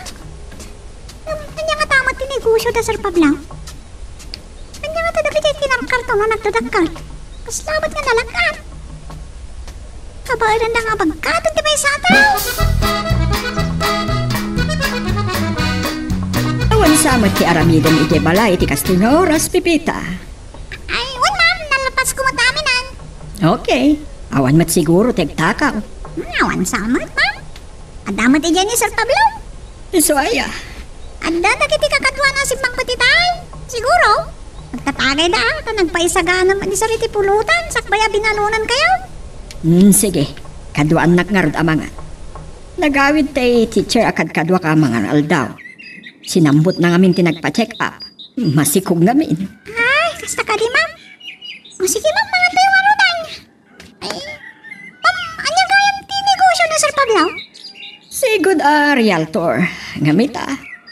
Hmm, ania ngata met ti negosio da Sir Pablo? Ania ngata dagiti kinarkartonan a nagdadakkel? Kasla met nga nalagad. Kabaelanda nga abagkatan ti maysa a tao. Awan sa met ti aramidem iti balay iti kastoy nga oras, Pepita. Ay, wen, ma'am. Nalapasko met amin, an. Okay. Awan met siguro ti agtakaw. Hmm, awan sa met, ma'am. Adda met idiay ni Sir Pablo. Isu aya? Adda dagiti kakaduana a simmangpet itay. Siguro, agtatagayda, ta nagpaisagana met ni Sir iti pulutan, sakbay a binalonankayo. Hmm, sige. Kaduaannak ngarud a mangan. Nagawid tay teacher a kadkaduak a mangan aldaw. Sinambotna ngamin ti nagpa-check up. Masikog ngamin. Ay, kasta kadi, ma'am. O, sige, ma'am, mangantayo ngarud, ay. Ay, ma'am, ania gayam ti negosio ni Sir Pablo? Sigud a realtor. Ngem ita,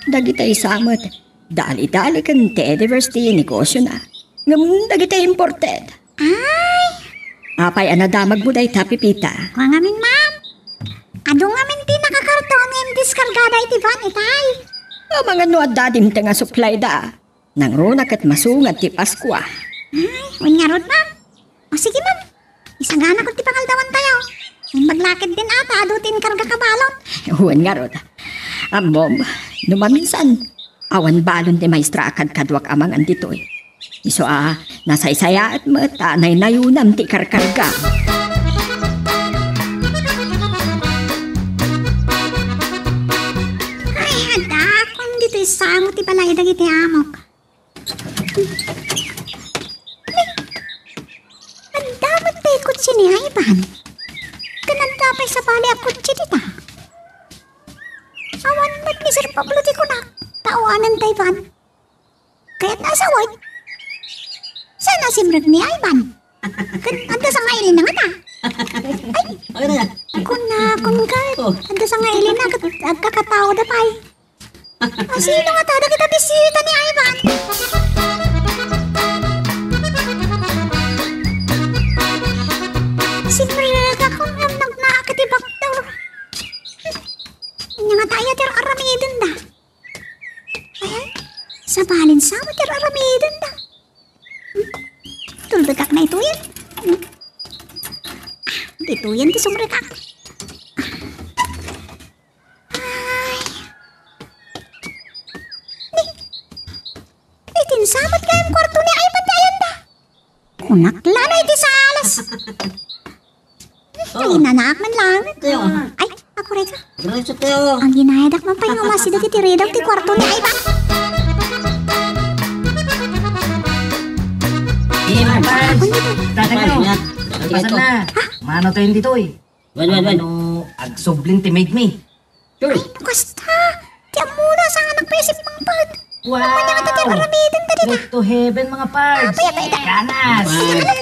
dagitay sa met, dali-dali ken teddy bears ti negosiona. Ngem dagitay imported. Ay! Apay a nadamagmo dayta, Pepita? Kua ngamin, ma'am. Adu ngamin ti nakakarton nga indeskargada iti van itay. Amangan no adda dimteng a supply da. Nangruna ket masungad ti Paskua. Ay, wen ngarud, ma'am. O, sige, ma'am. Isaganakon ti pangaldawantayo. Imbag la ketdin a ta adu ti inkargak a balon. Wen ngarud. Ammom, no maminsan, awan balon ti maestra a kadkaduak a mangan ditoy. Isu a, nasaysayaat met ta naynayonam ti karkarga. Ay, adda, kun ditoy sango ti balay dagiti amok. Adda met pay kotse ni Ivan. Ken adda pay sabali a kotse dita. Awan met ni Sir Pablo ti kunak, ta awanan ta Ivan. Kayatna a sawen. Saan a simrek ni Ivan? Ket adda sangailina ngata. Ay, kunakon ket, oh, adda sangailina ket agkakataoda pay. A, sino ngata dagita bisita ni Ivan? Simrekakon ngem nagnaak iti bakto. Ania ngata aya ti ar-aramidenda? Ay, sabalin sa met ti ar-aramidenda. Hmm? Tulbekak na ituyen. Hmm? Ah, ituyen ti sumrekak. Ay. Ni, itin sa met gayam kuarto ni Ivan ti ayanda. Kunak la no iti salas. Oh. Ay, nanak man lang. Tayo. Ay, ako rin ka. Diretso tayo. Ang ginayadak man pay nga masi dagiti redaw ti kuarto ni Ivan. Di, Mars. Ako nito. Tatay ko. Mars, Mars. Pasan na. Ha? Mano tayo dito eh? Wen, wen, wen. Ano, agsubling ti maid mi. Sure. Ay, no kasta. Ti ammona, saan nagpaisip mangpet? Wow! Ano man yung atatay aramiden ka dito? Trip to heaven, mga pards. Apay, apay, apay. Ganas. Ay,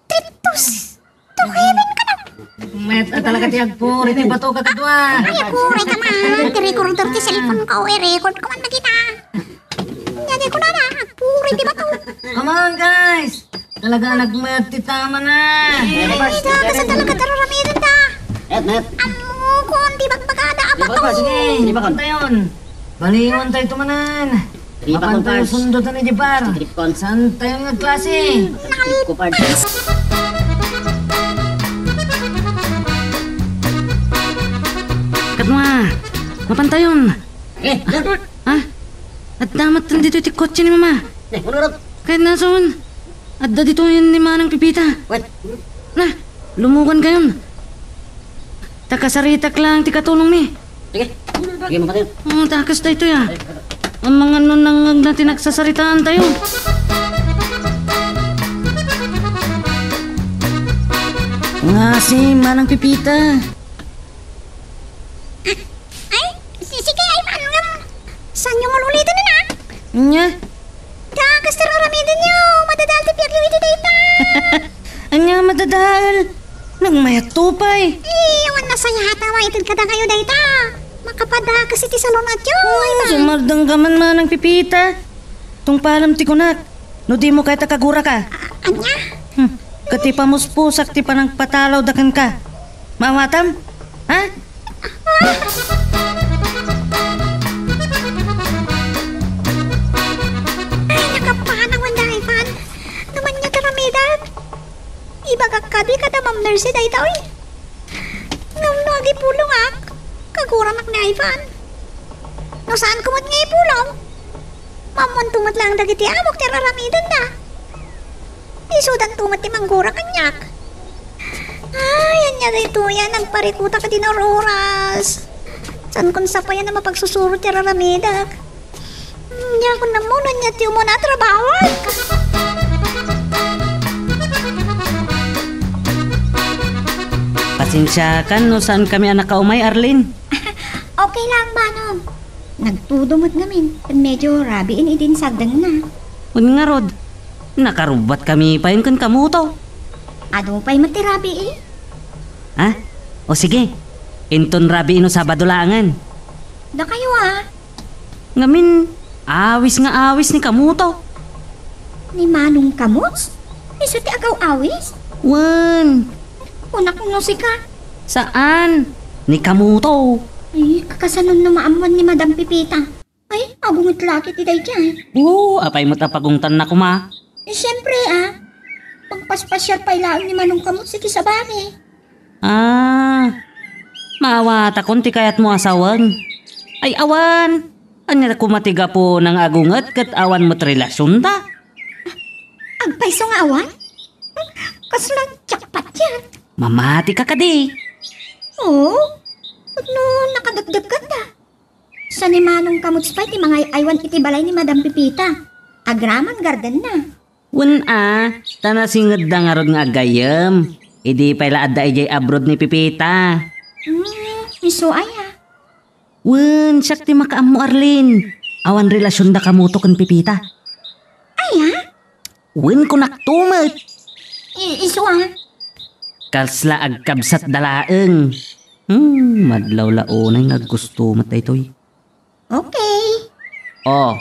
trip to s-, to heaven ka na. Met, talaga ti agpuri ti bato, kakadwa. Ay, agpuri ka man. Ti recorder ti cellphone ko, i-record ko man na kita. Yan, di ko na na. Agpuri ti bato. Come on, guys. Talaga nagmayat ti tama na. Ay, da, kasa talaga ti ar-aramiden da. Met, met. Ammokon, di bagbagada a bato. Sige, sige, bakon. Tayon. Baliwan tayo tumanan. Mapan tayo sundutan ni Jepar. Saan tayo nga klase? Kupad. Kadwa. Mapan tayon. Eh, Ha? Adda met ditoy ti kotse ni Mama. Eh, ano rat? Kayatna son, adda ditoyen ni Manang Pepita. What? Na, lumugan kayon. Ta kasaritak lang ti katulong mi. Sige. Sige, mapatay. Oh, takas tayo to ya. Amangan no nangngegna ti nagsasaritaan tayo. Nga si Manang Pepita. Ay, si-, sige, ay, paano nga? Saan yung ululiten na? Nya? Dakas ti aramiden yo, madadal ti piagyo iti dayta. Anya madadal? Nagmayat to pay. Eh, awan nasayat a maited kada kayo dayta. Makapa Adda kas iti salon a tiyo, ay, Hmm, man. Sumardengka man, Manang Pipita. Tungpalem ti kunak. No dimo kayat a kaguraka. A-, ania? Hmm. Ket ti pamuspusak ti panangpatalawda kenka. Maawatam? Ha? Ay, nakapanawan da, Ivan. Naman niya karamidan. Ibagak kadi kada Ma'am Mercy dayta, oy. Ngem no agipulongak, kaguranak ni Ivan. No saanko met nga ipulong, maammoanto met laeng dagiti amok ti ar-aramidenda. Isudanto met ti manggura kaniak. Ay, ania daytoy a nagparikutak iti naur-oras. Saankon sapayan a mapagsusuro ti ar-aramidek. Hmm, diakon ammo no ania ti umuna a trabahok. Pasensiakan no saankami a nakaumay, Arlene. Okay lang, Manong. Nagtudo met ngamin, ken medyo rabiin idi insagdengna. Wen ngarud, nakarubbatkami payen ken kamuto. Adu pay met ti rabii? Ha? O sige, inton rabii no Sabado laengen. Dakayo, a. Ngamin, awis nga awis ni kamuto. Ni Manong Kamuts? Isu ti agaw-awis? Wen. Kunak no sika. Saan? Ni kamuto. Ay, kakasanon no maammuan ni Madam Pipita? Ay, agunget la ket ti daydiay. Oo, apay met a pagungtanna koma? Eh, siyempre, a. Mangpaspasiar pay laeng ni Manong Kamuts iti sabali. Ah, maawatakon ti kayatmo a sawen. Ay, awan. Ania koma ti gapuna nga agunget ket awan met relasionda? Agpayso nga awan? Kasla jackpot yan. Mamatika kadi? Oo. No nakadekdekkanda. Sa ni Manong Kamuts pay ti mangay-aywan iti balay ni Madam Pipita. Agraman gardenna. Wen a, ta nasingedda ngarud nga aggayem. Idi pay la adda idiay abroad ni Pipita. Hmm, isu aya? Wen, siak ti makaammo, Arlene. Awan relasionda kamuto ken Pipita. Aya? Wen, kunakto met. I-, isu a? Kasla agkabsatda laeng. Hmm, madlaw la unay nga aggusto met daytoy. Okay. O,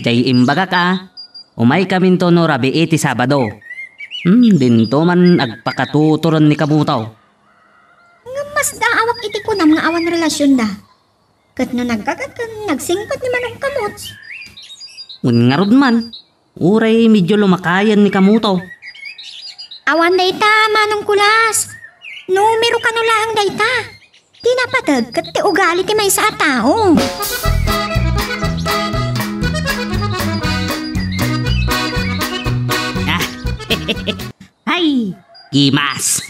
jay imbagak a. Umaykaminto no rabii ti Sabado. Hmm, dinto man agpakatuturen ni kamuto. Ngem masdaawak iti kunam nga awan relasionda. Ket no naggagat ken nagsingpet ni Manong Kamuts. Wen ngarud man, uray medyo lumakayen ni kamuto. Awan dayta, Manong Kulas. Numero kano laeng dayta. Ti napateg ket ti ugali ti maysa a tao. Ah, hay, gimas!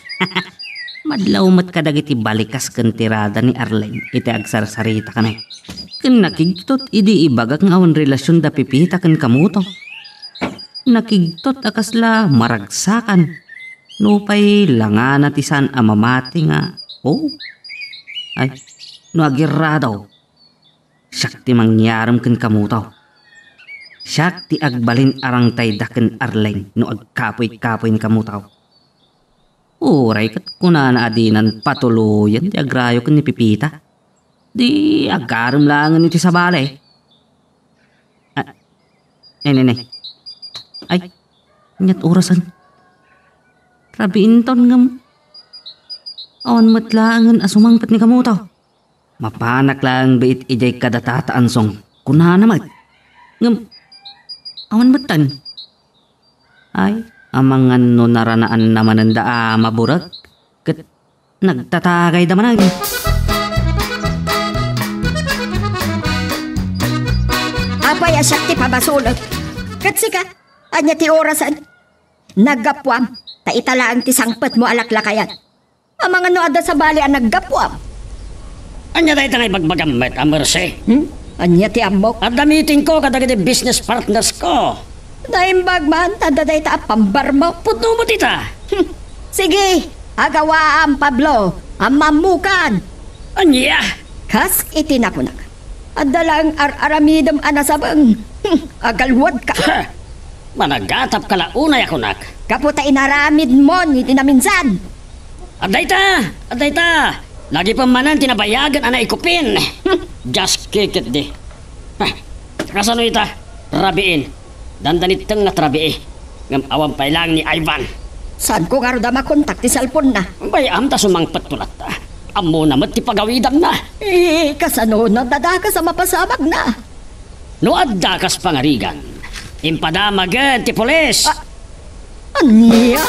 Madlaw met kadagiti balikas ken tirada ni Arlene iti agsarsarita kaniak. Ken nakigtot idi ibagak nga awan relasion da Pipita ken kamuto. Nakigtot a kasla maragsakan. Nupay langana ti saan a mamati nga, oh. Ay, no agirradaw, siak ti mangyarem ken kamuto. Siak ti agbalin a rangtayda ken Arlene no agkapuy-kapuy ni kamuto. Uray ket kunana a dinan patuloyen ti agrayo ken ni Pipita. Di agarem laengen iti sabali. Ah, ne, ne, ne. Ay, aniat orasen? Rabii inton ngem awan met laengen a sumangpet ni kamuto. Mapanak laeng biit idiay kadatata a song, kunana met. Ngem, awan metten. Ay, amangan no naranaanna manen da a maburek, ket nagtatagayda manen. Apay a siak ti pabasolek? Ket sika, ania ti orasen? Naggapuam, ta ita laeng ti sangpetmo a laklakayan. Amangan no adda sabali a naggapuam. Ania dayta nga ibagbagam met a Mercy? Hmm? Ania ti ammok? Adda meetingko kadagiti business partnersko. Naimbag man, ta adda dayta a pambarmo. Pudno met ita. Hmm. Sige, agawaam, Pablo. Ammammokan. Ania? Kas iti nakunak. Adda laeng ar-aramidem a nasabeng. Hmm, agalwadka. Ha! Managatapka la unay a kunak. Gapu ta inaramidmon iti naminsan. Adda ita! Adda ita! Lagipem manen ti nabayagen a naikupin. Hmm, Just kick it di. Ah, kasano ita? Rabiin. Dandanitteng nga trabii. Ngem awan pay laeng ni Ivan. Saanko ngarud a makontak ti cellphone-na? Bay-am ta sumangpetto latta. Ammona met ti pagawidanna. Eh, kasano no dadakas a mapasabagna? No adda kas pangarigan, impadamagen ti pulis. Ah, ania?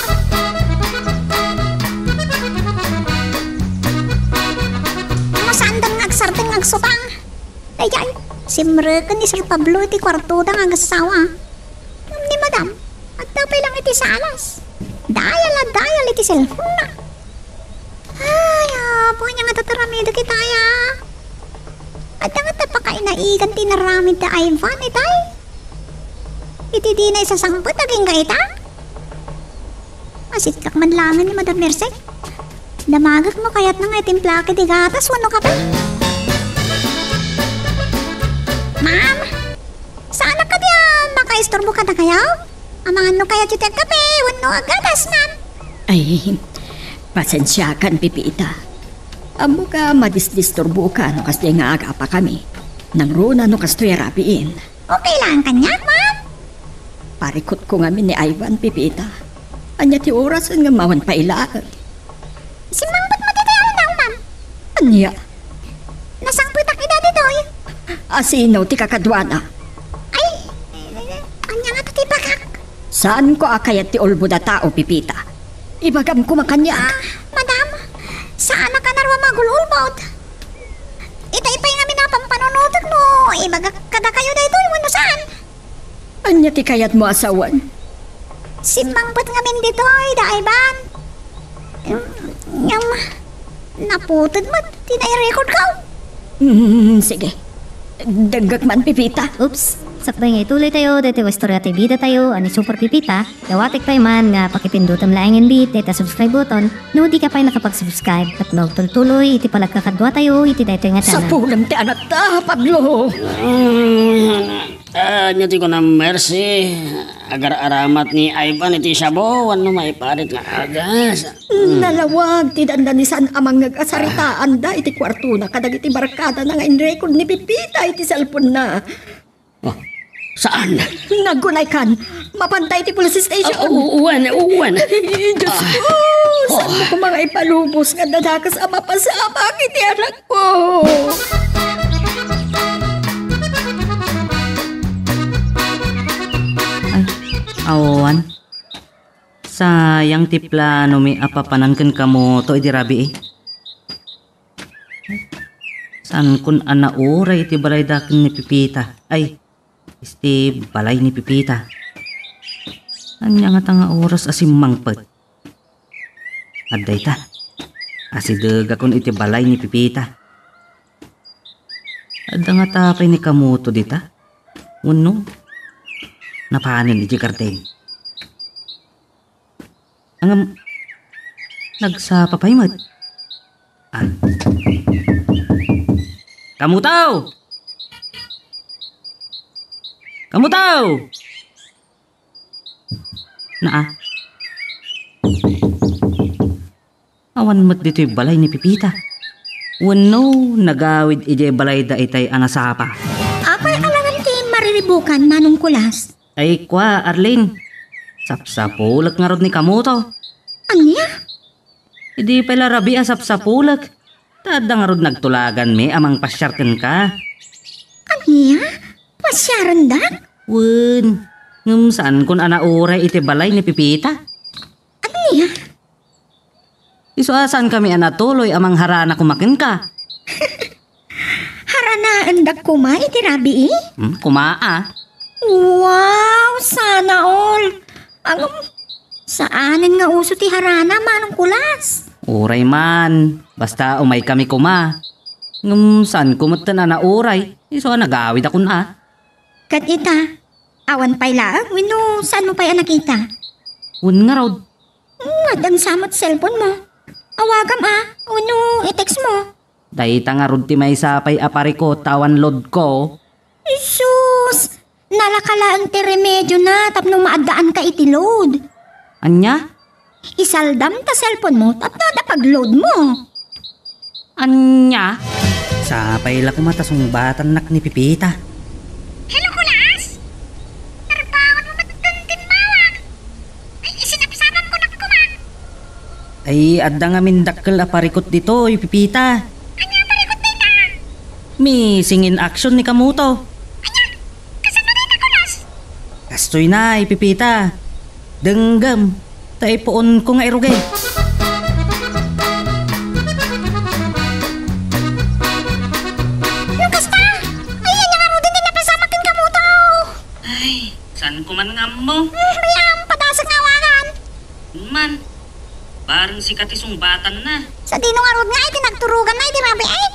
Ano saan dang agsardeng agsutang? Daydiay, simreken ni Sir Pablo iti kuartoda nga agassawa. Ngem ni Madam, adda pay lang iti salas. Dial a dial iti cellphone-na. Ay, apo, ania nga tataramidek itay a? Adda nga ta pakainaigan ti inaramid da Ivan itay? Iti dina isasangpet agingga ita? Masitkak man laengen ni Madam Merced. Damagek no kayatna nga itimplak iti gatas wenno kape. Ma'am, saanak kadi a makaisturbo kadakayo? Amangan no kayatyo ti agkape wenno aggatas, ma'am? Ay, pasensiakan, Pipita. Ammok a madisdisturboka no kasdiay nga agapakami. Nangruna no kastoy a rabiin. Okay lang kaniak, ma'am? Parikutko ngamin ni Ivan, Pipita. Ania ti oras ngem awan pay laeng. Simmangpet met iti aldaw, ma'am. Ania? Nasangpetak ida ditoy. A sino ti kakaduana? Ay, ania nga ti ibagak? Saanko a kayat ti ulbod a tao, Pipita. Ibagam koma kaniak. Ah, madam, saanak a narua magul-ulbod. Itay pay ngamin a pampanunotek no ibagak kadakayo daytoy wenno saan. Ania ti kayatmo a sawen? Simmangpet ngamin ditoy, da Ivan. Ngem, naputed met ti nairecord ko. Mm, sige. Denggek man, Pipita. Oops! Sakbay nga ituloy tayo, daytoy nga istorya ti bida tayo, a ni Super Pipita, dawatek pay man nga pakipindutem laengen bi dayta subscribe button, no di ka pay nakapag-subscribe, ket maagtultuloy iti panagkakadua tayo iti daytoy nga channel. Sapulem ti anatta, Pablo! Mm, ania ti kunam, Mercy? Agar-aramat ni Ivan iti siabu, wenno maiparit nga agas? Nalawag ti dandanisan a mangngeg a saritaanda iti kuartona kadagiti barkadana nga inrecord ni Pipita iti cellphone-na. Oh, saan? Naggunay kan. Mapanta iti police station. Ah, u-, uwan, uwan. Ay, Diyos ko. Ah. Saanmo koma nga ipalubos nga dadakas a mapasabak iti anak ko? Ay, awan. Sayang ti planomi a papanan ken kamoto idi rabii. Saankon a nauray iti balayda ken ni Pipita. Ay, isti balay ni Pipita. Ania ngata nga oras a simmangpet? Adda ita. Asidegakon iti balay ni Pipita. Adda ngata pay ni kamoto dita? Wenno, napanen idiay garden? Ngem, nagsapa pay met. Ah. Kamoto! Kamoto! Naa. Awan met ditoy balay ni Pipita. Wenno, nagawid idiay balayda itay a nasapa. Apay alangan ti mariribukan, Manong Kulas? Ay, kua, Arlene. Sapsapulek ngarud ni kamoto. Ania? Idi pay la rabii a sapsapulek. Ta adda ngarud nagtulaganmi a mangpasiar kenka. Ania? Pasiarendak? Wen, ngem saankon a nauray iti balay ni Pipita. Ania? Isu a saankami a natuloy a mangharana koma kenka. Haranaendak koma iti rabii? Hmm, koma a. Wow, sana all. Ngem, saanen nga uso ti harana, Manong Kulas. Uray man, basta umaykami koma. Ngem saanko metten a nauray, isu a nagawidakon a. Ket ita, awan pay laeng wenno saanmo pay a nakita? Wen ngarud. Hmm, addan sa met cellphone-mo. Awagam a, wenno i-text-mo. Dayta ngarud ti maysa pay a parikut ta awan load-ko. Jesus! Nalaka laeng ti remedyona tapno maaddaanka iti load. Ania? Isaldam ta cellphone-mo tapno adda pag-load-mo. Ania? Sapay la koma ta sungbatannak ni Pipita. Hello, Kulas! Narbangonmo met ken timmawag. Ay, isinapsapam ko nak koma. Ay, adda ngamin dakkel a parikut ditoy, Pipita. Ania a parikut dayta? Missing in action ni Kamuto. Ania? Kasano dayta, Kulas? Kastoy na, Pipita. Denggem, ta ipuonko nga irugi. No kasta, ay, ania ngaruden ti napasamak ken Kamuto? Ay, saanko man nga ammo. Hmm, mayam, padasek nga awagan. Man, bareng sika ti sungbatanna. Sadino ngarud nga iti nagturoganna iti rabii?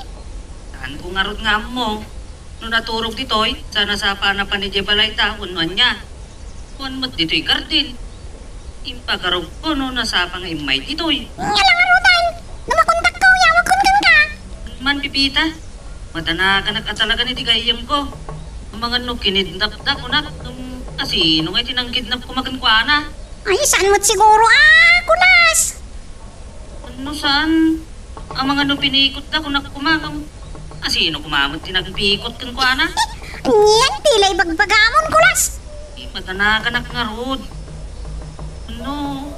Saanko ngarud nga ammo. No naturog ditoy, sa nasapana pay idiay balayta wenno ania. Wen met ditoy garden. Impagarupko no nasapa nga immay ditoy. Ania la ngaruden? No makontakko, yawagkon kenka. Man, Pipita, madanaganak a talagan iti gayyemko. Amangan no kinidnapda, kunak, ngem asino nga iti nangkidnap koma kenkuana? Ay, saan met siguro a, Kulas? No saan? Amangan no pinikotda, kunak koma, ngem asino koma met ti nagpikot kenkuana? Ania ti la ibagbagamon, Kulas? Ay, madanaganak ngarud. No,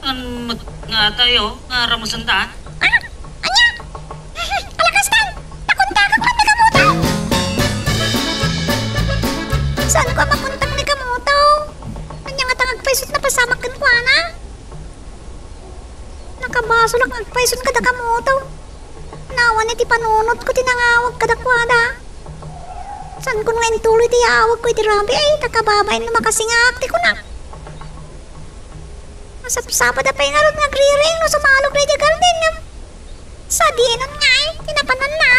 saan met nga tayo nga ramesenda? Ah, ania? Alakastan! Nakontakak man ni Kamuto! Saanko a makontak ni Kamuto? Ania ngata nga agpayso ti napasamak kenkuana? Nakabasolak nga agpayson kada Kamuto. Awan iti panunotko ti nangawag kadakuada. Saankon nga intuloy ti yawagko iti rabii, ta kababain no makasingak ti kunak. Masapsapad a pay ngarud nga agriring no sumalok daydiay garden, ngem sadinon nga ay, ti napananna.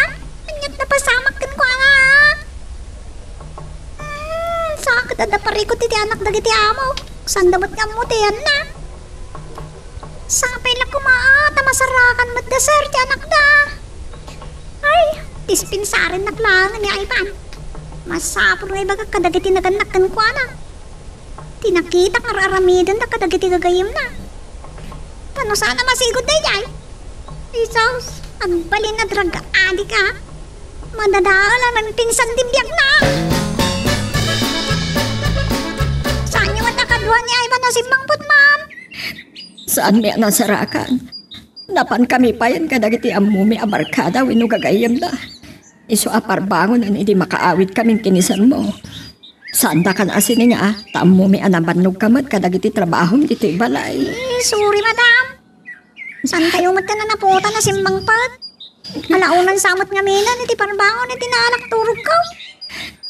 Aniat napasamak kenkuana. Hmm, sa ket adda parikut iti anak dagiti amo. Sanda met nga ammo ti ayanna. Sapay la koma ta masarakan met da, sir, ti anakda. Ay, dispensarennak laeng ni Ivan. Masapul nga ibagak kadagiti nagannak kenkuana ti nakitak nga ar-aramidenda kadagiti gagayyemna. Ta no saan a masigud daydiay, Jesus, agbalin a drug addict a madadael a maipinsan ti biagna. Saanyo met a kadua ni Ivan a simmangpet, ma'am? Saanmi a nasarakan. Napankami payen kadagiti ammomi a barkada wenno gagayyemda. Isu a parbangonen idi makaawidkamin ken ni sermo. Saandakan a sininga, ta ammomi a nabannogka met kadagiti trabahom ditoy balay. Eh, sorry, madam. Saankayo met a naputan a simmangpet? Alaonan sa met ngaminen iti parbangon iti naalak turogko.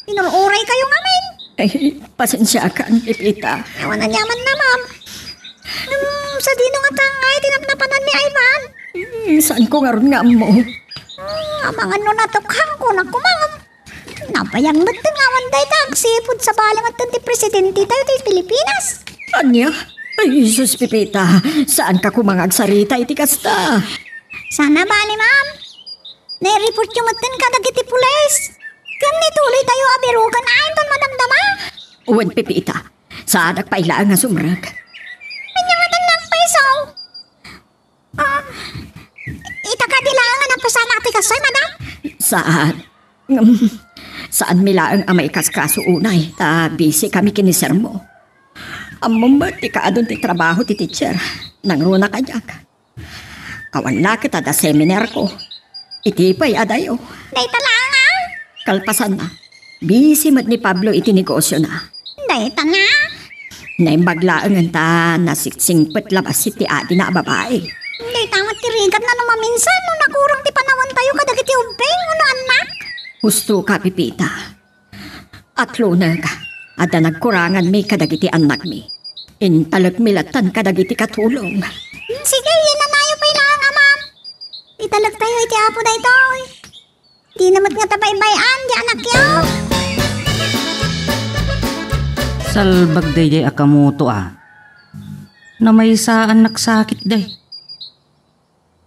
Inur-uraykayo ngamin. Ay, pasensiakan, Pepita. Awan aniamanna, ma'am. Hmm, sadino ngata nga iti napnapanan ni Ivan? Hmm, saanko ngarud nga ammo? Hmm, amangan no natukhangko, naku, ma'am. Nabayag metten nga awan dayta agsipud sabali metten ti presidentetayo ti Pilipinas. Ania? Ay, Jesus, Pepita, saanka koma nga agsarita iti kasta? Saan a bali, ma'am. Naireportyo metten kadagiti pulis. Ken ituloytayo a biroken a inton madamdama. Wen, Pepita, saanak pay laeng a sumrek. Ania ngata ti nagpayso? Ah, ita kadi laeng a napasamak ti kastoy, madam? Saan. Ngem, saanmi laeng a maikaskaso unay, ta busy kami ken ni sermo. Ammom met ti kaadun ti trabaho ti teacher. Nangruna kadiak. Awan la ket adda seminarko. Iti pay adayo. Dayta laeng a? Kalpasanna, busy met ni Pablo iti negosiona. Dayta na? Naimbag laengen ta nasingsingpet la bassit ti adina a babai. Dayta met ti rigatna no maminsan no nakurang ti panawantayo kadagiti ubbing wenno annak. Husto ka, Pepita. Atlonek, adda nagkuranganmi kadagiti annakmi. Intalekmi lattan kadagiti katulong. Hmm, sige, inanayo pay laeng a, ma'am. Italektayo iti Apo daytoy. Dina met ngata baybay-an ti anakyo. Salbag daydiay a kamuto a. Namaysaannak sakit, day.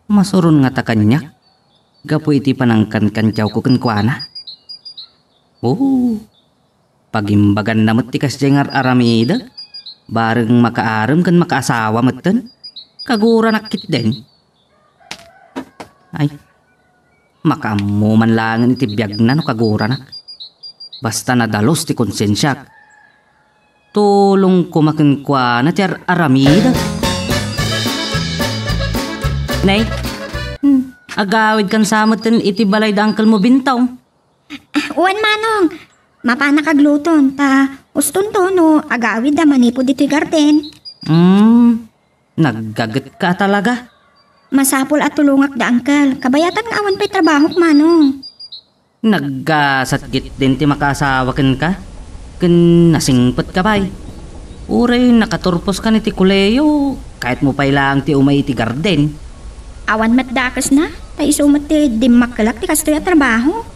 Masuron ngata kaniak gapu iti panangkankantiawko kenkuana. Oo, pagimbaganna met ti kasdiay nga ar-aramidek, bareng makaarem ken makaasawa metten. Kaguranak ketdin. Ay, Makaammo man laengen iti biagna no kaguranak. Basta nadalus ti konsensiak. Tulong koma kenkuana ti ar-aramidek. Nay, hmm, agawidkan sa metten iti balay da uncle mo Bintong. Wen, Manong. Mapanak agluton, ta ustonto no agawid a manipud ditoy garden. Hmm, naggagetka talaga. Masapul a tulongak da uncle. Kabayatan nga awan pay trabahok, Manong. Naggasat ketdin ti makaasawa kenka, ken nasingpetka pay. Uray nakaturposkan iti kolehiyo, kayatmo pay laeng ti umay iti garden. Awan met dakesna, ta isu met ti dimmakkelak ti kastoy a trabaho.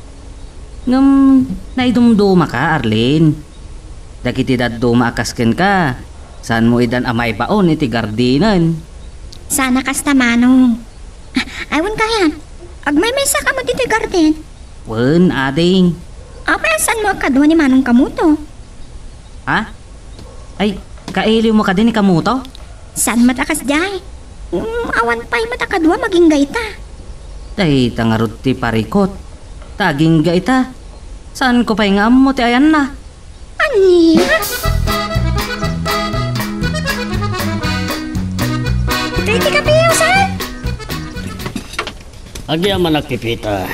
Ngem naidumdumaka, Arlene. Dagiti dadduma a kas kenka, saanmo idan a maibaon iti gardenen. Sana kasta, Manong. Ah, ay, wen kayat. Agmaymaysa kamo ditoy garden. Wen, ading. Apay a saanmo a kadua ni Manong Kamuto? Ha? Ay, kailiwmo kadi ni Kamuto? Saan met a kasdiay? Mm, awan pay met a kadua magingga ita. Dayta ngarud ti parikut. Ta agingga ita. Saanko pay nga ammo ti ayanna. Ania? Dayta ti kape, sir? Agyamanak, Pepita.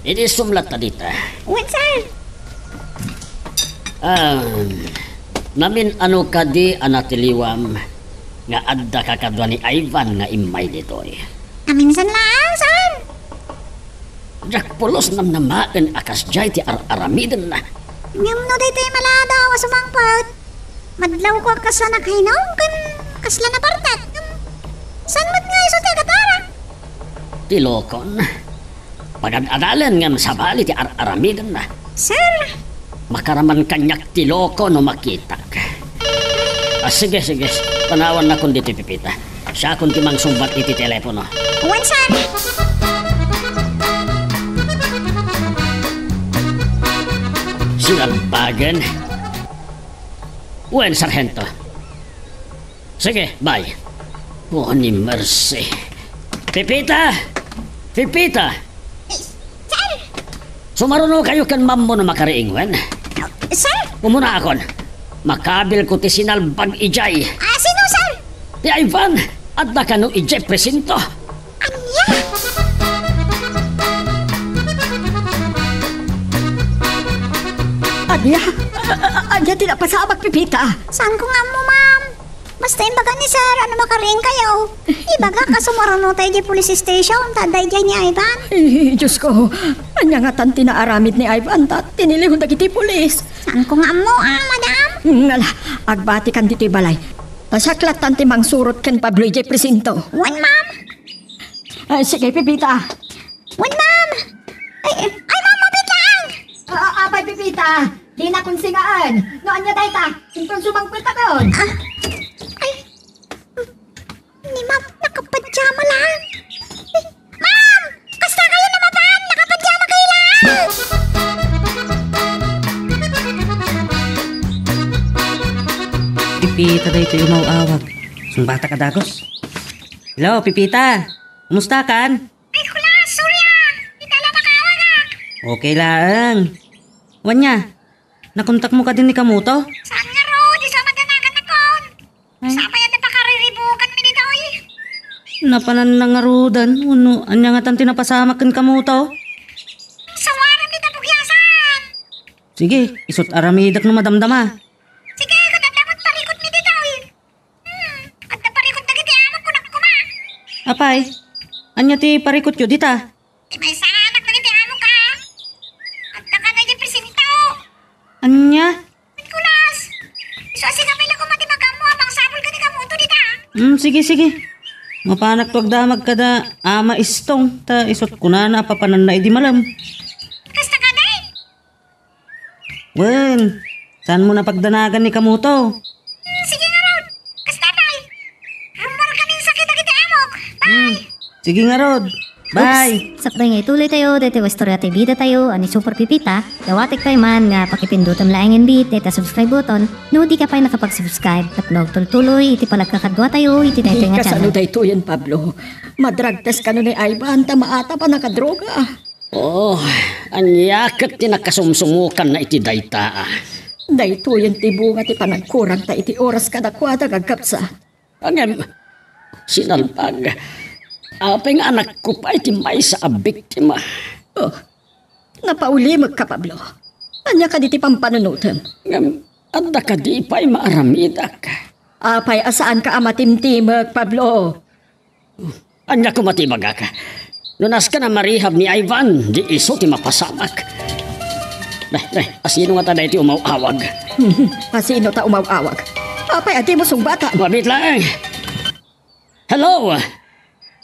Idi sumlatta dita. Wen, sir. Ah, namin-ano kadi a natiliwam nga addaka kadua ni Ivan nga immay ditoy? Aminsan laeng, sir. Diak pulos namnamaen a kasdiay ti ar-aramidenna. Ngem no daytoy maladaw a sumangpet, madlawko a kasla nakainom ken kasla napartek. Saan met nga isu ti agatarak? Ti lokon. Pagad-adalen ngem sabali ti ar-aramidenna. Sir! Makaraman kaniak ti loko no makitak. Ah, sige, sige. Panawannakon ditoy, Pepita. Siakon ti mangsungbat iti telepono. Wen, sir! Sinabagen. Wen, Sarhento. Sige, bye. Oh, ni Mercy. Pepita! Pepita! Sir! Sumaruno kayo ken mammo no makariing, wen? Sir? Umuna akon. Makabil ko ti sinalbag ijay. Ah, sino, sir? Ti Ivan! Adda kano ijay presinto? Ania? Ania? A-, a-, ania ti napasamak, Pepita? Saanko nga ammo, ma'am. Basta imbaga ni sir, ano makariing kayo? Ibaga, kaso maruno tayo di police station, ta adda idiay ni Ivan. Ay, Diyos ko, ania ngatan ti naaramid ni Ivan, ta tinilihon dagiti pulis. Saanko nga ammo, ah, madam? Ngala, agbatikan ditoy balay. Ta siak lattan ti mangsurot ken Pablo idiay presinto. Wen, ma'am. Ah, sige, Pepita. Wen, ma'am! Ay, ay, ma'am, mapit lang! Ah, apay, Pepita, dina konsingaen. No ania dayta, inton sumangpet a kon. Ah, ay, ni ma'am, nakapajama lang. Ay, ma'am! Kasta kayo na, ma'am! Nakapajama kayo lang! Pepita daytoy umaw-awag. Sungbatak a dagos. Hello, Pepita. Kumusta kan? Ay, kulas, sorry ah. Di ta la makaawag ah. Okay laeng. Wen nia, nakontakmo kadi ni Kamuto? Saan ngarud, isu a madanagan nakon. Ay. Sapay a napakariribukan mi ditoy. Napananna ngaruden, wenno ania ngatan ti napasamak ken Kamuto? Sawaran dita pugiasan. Sige, isut' aramidek no madamdama. Sige, kadamdamot parikut mi ditoy. Hmm, adda parikut dagiti amok, kunak koma. Apay, ania ti parikutyo dita? Ti maysa nga anak dagiti amok, a. Adda kano idiay presinto. Ania? Nicolas! Isu a sika pay la koma ti magammo a mangsapul ken ni Kamuto dita. Hmm, sige, sige. Mapanakto agdamag kada Ama Istong, ta isut' kunana a papananna idi malem. Kasta kadi? Wen, saanmo napagdanagan ni Kamuto? Hmm, sige ngarud. Kasta pay. Ammorak kami sakit dagiti amok. Bye. Hmm, sige ngarud. Bye. Oops. Sakbay nga ituloy tayo, daytoy nga istorya ti bida tayo, a ni Super Pipita, dawatek pay man nga pakipindutem laeng inbit dayta subscribe button, no di ka pay nakapag-subscribe, tapno agtultuloy iti panagkakadua tayo, iti daytoy nga channel. Kasano daytoyen, Pablo? Madrug test kano ni Ivan, ta maatap a nakadroga. Oh, ania ket ti nakasumsumukanna iti dayta, a? Daytoyen ti bunga ti panagkurangta iti oras kadakuada, gaggapsa. Ngem, sinalbag, apay nga anakko pay ti maysa a biktima? Oh, napaulimekka, Pablo. Ania kadi ti pampanunotem? Ngem, adda kadi pay maaramidak? Apay a saanka a matimtimek, Pablo? Ania koma ti ibagak? No nasken a marehab ni Ivan, di isu ti mapasamak. Be, be, asino ngata daytoy umaw-awag? Asino ta umaw-awag? Apay a dimo sungbatan? Wabit laeng. Hello?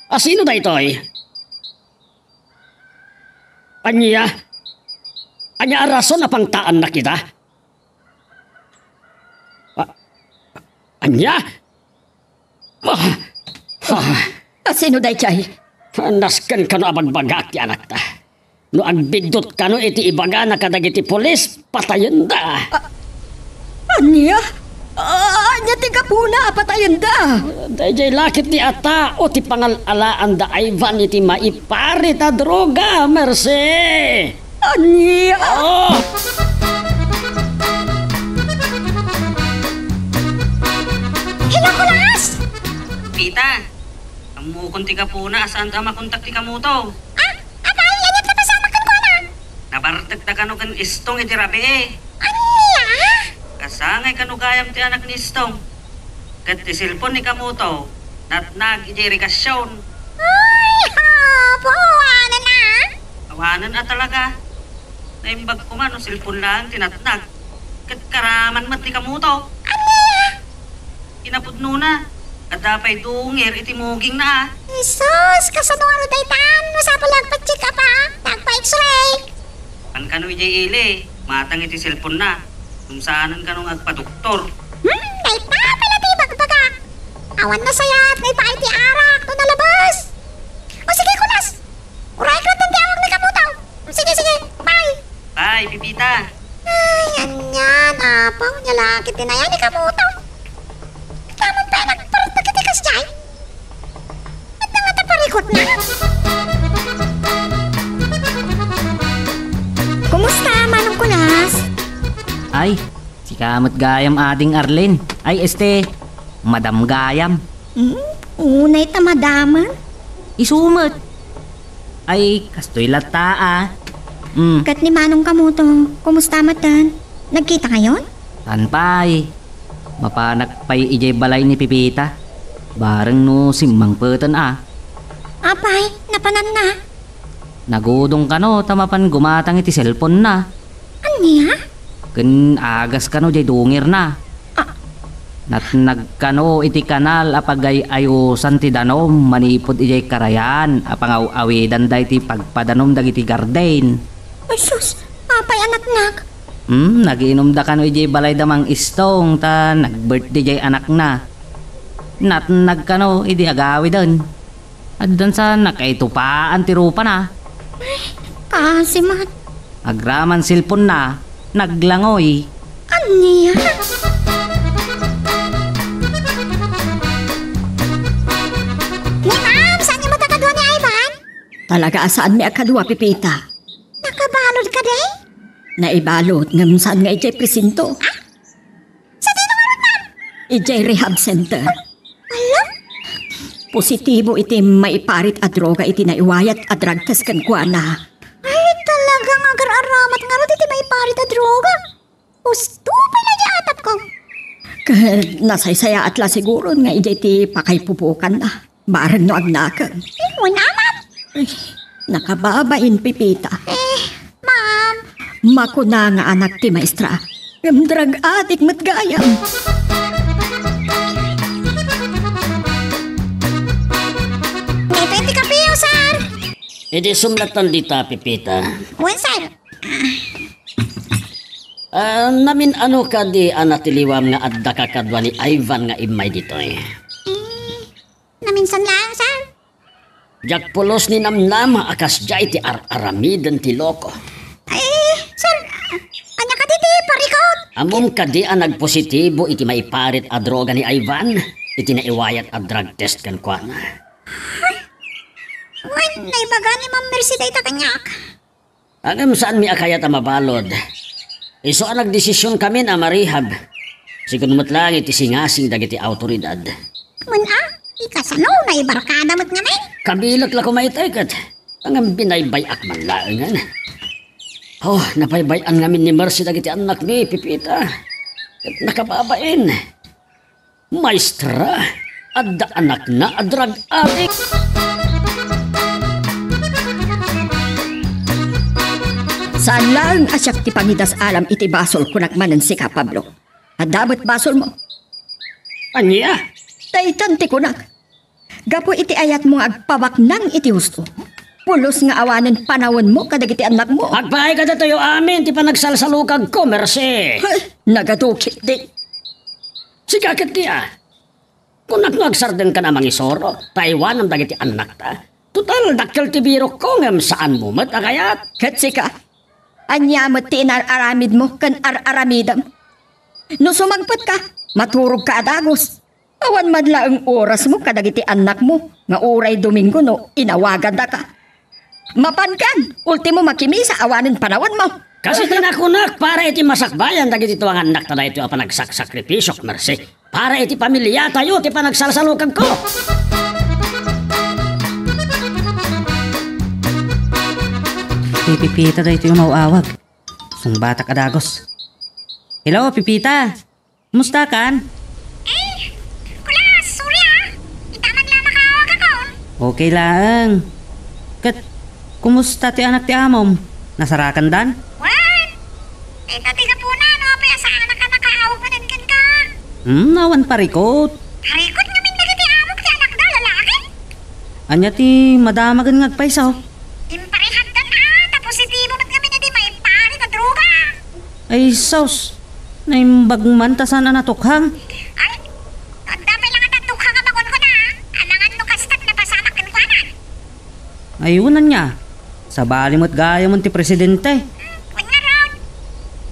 Asino daytoy? Ania? Ania a rason a pangtaannak ita? A-, ania? Ah! Ah! Asino daydiay? Nasken kano a bagbagaak ti anakta. No agbiddut kano iti ibagana kadagiti pulis, patayenda. A-, ania? A-, ania ti gapuna a patayenda? Daydiay la ket ti a tao ti pangal-alaanda Ivan iti maiparit a droga, Mercy! Ania? Oh! Hello, Kulas! Tita, ammokon ti gapuna a saanta a makontak ti kamoto. Ah, apay, ania ti napasamak kenkuana? Nabartekda kano ken Istong iti rabii. Ania? Kasangay kano gayam ti anak ni Istong. Ket ti cellphone ni kamoto, natnag idiay irigasion. Ay, apo, awanen a? Awanen a talaga. Naimbag koma no cellphone laeng ti natnag. Ket karaman met ni kamoto. Ania? Kinapudnona, adda pay dungir iti mugingna a. Jesus, kasano ngarud daytan? Masapul a agpa-check up a, ta agpa-X-ray. Pan kano idiay ili, matang iti cellphone na. Ngem saanen kano nga agpadoktor. Hmm, dayta pay la ti ibagbagak. Awan nasayat nga ipaay ti arak no nalabes. O sige, Kulas. Uray ka ti awag ni kamoto. Sige, sige. Bye. Bye, Pipita. Ay, ania, apo, ania la ket ti nayan ni kamoto. Ket ammom pay a nagpartek iti kasdiay. Adda ngata parikutna. Kumusta, Manong Kulas? Ay, sika met gayam, Ading Arlene. Ay, este, Madam gayam. Hmm? Unay ta madaman? Isu met. Ay, kastoy latta a. Hmm. Ket ni Manong kamoto, kumusta met? Nagkitangayon? Saan pay. Mapanak pay idiay balay ni Pipita. Bareng no simmangpeten a. Apay, napananna? Nagudong kano ta mapan gumatang iti cellphone na. Ania? Ken agas kano diay dungirna. Ah. Natnag kano iti kanal a pagay-ayosan ti danum manipud idiay karayan a pangaw-awidan daytoy pagpadanom dagiti garden. Ay sus, apay a natnag? Hmm, nagiinumda kano idiay balay da Mang Istong ta nag-birthday diay anakna. Natnag kano idi agawiden. Addan sa nakaitupaan ti rupana. Ay, kasi man. Agraman cellphone na, naglangoy. Ania? Ni ma'am, saan niyo matakadua ni Ivan? Talaga a saan mi a kadua, Pipita? Nakabalud kadi? Naibalud, ngem saan nga idiay presinto? Ah? Sadino ngarud, ma'am? Idiay rehab center. Ala? Positibo iti maiparit a droga iti naiwayat a drug test kenkuana. Ay, talaga nga agar-aramat ngarud iti maiparit a droga. Husto pay la di atapko. Ket nasaysayaat la siguron nga idiay ti pakaipupukanna. Bareng no agnakem. Eh, wen aman. Ay, nakababain, Pipita. Eh, ma'am. Makuna nga anak ti maestra. Ngem drug addict met gayam. Daytoy ti kape, sir. Idi sumlatan dita, Pipita. Wen, sir. Ah, namin-ano kadi a natiliwam nga adda kakadua ni Ivan nga immay ditoy? Mm, naminsan laeng, sir. Diak pulos ni namnama a kasdiay ti ar-aramiden ti loko. Ay, sir, ania kadi ti parikut? Ammom kadi a nagpositibo iti maiparit a droga ni Ivan iti naiwayat a drug test kenkuana? Ay, wen, naibaga ni Ma'am Mercy dayta kaniak. Ngem saanmi a kayat a mabalud. Isu a nagdesisionkamin a marehab. Sigun met laeng iti singasing dagiti awtoridad. Ngem a, kasano, naibarkada met ngamin? Kabilek la koma itay ket. Ngem binaybay-ak man laengen. Oh, nabaybay-an ngamin ni Mercy dagiti annakmi, Pepita. Ket nakababain. Maestra, adda anakna a drug addict. Saan laeng a siak ti pangidas-alam iti basol, kunak manen sika, Pablo. Adda met basolmo. Ania? Daytan ti kunak. Gapu iti ayatmo nga agpabaknang iti husto, pulos nga awanen panawenmo kadagiti annakmo. Agpaay kadatayo amin ti panagsalsalukagko, Mercy. Ay, nagadukit di. Sika ket dia. Kunak no agsardengkan a mangisuro, ta awanam dagiti annakta. Total, dakkel ti birokko, ngem saanmo met a kayat. Ket sika, ania met ti inar-aramidmo ken ar-aramidem? No sumangpetka, maturogka a dagus. Awan man laeng orasmo kadagiti annakmo nga uray Domingo no inawagandaka. Mapankan, ultimo makimisa awanen panawenmo. Kas iti nakunak, para iti masakbayan dagiti tuangannak ta daytoy a panagsaksakripisio, Mercy. Para iti pamiliatayo ti panagsalsalukagko. Ni Pepita daytoy umaw-awag. Sungbatak a dagus. Hello, Pepita. Kumustakan? Eh, Kulas, sorry ah. Ita man la makaawagakon. Okay laeng. Ket, kumusta ti anak ti amom? Nasarakandan? Wen, ita ti gapuna, no apay a saanak a nakaawag manen kenka. Hmm, awan parikut. Parikut ngamin dagiti amok ti anakda, lalaki? Ania ti madamagen nga agpayso? Imparehabdan a, ta positibo met ngamin iti maiparit a droga. Ay, sus! Naimbag man ta saan a natukhang. Ay, adda pay la nga natukhang a bagon ko na. Amangan no kastak napasamak kenkuana. Ay, unan nga. Sabali met gayam ti presidente. Hmm, wen ngarud.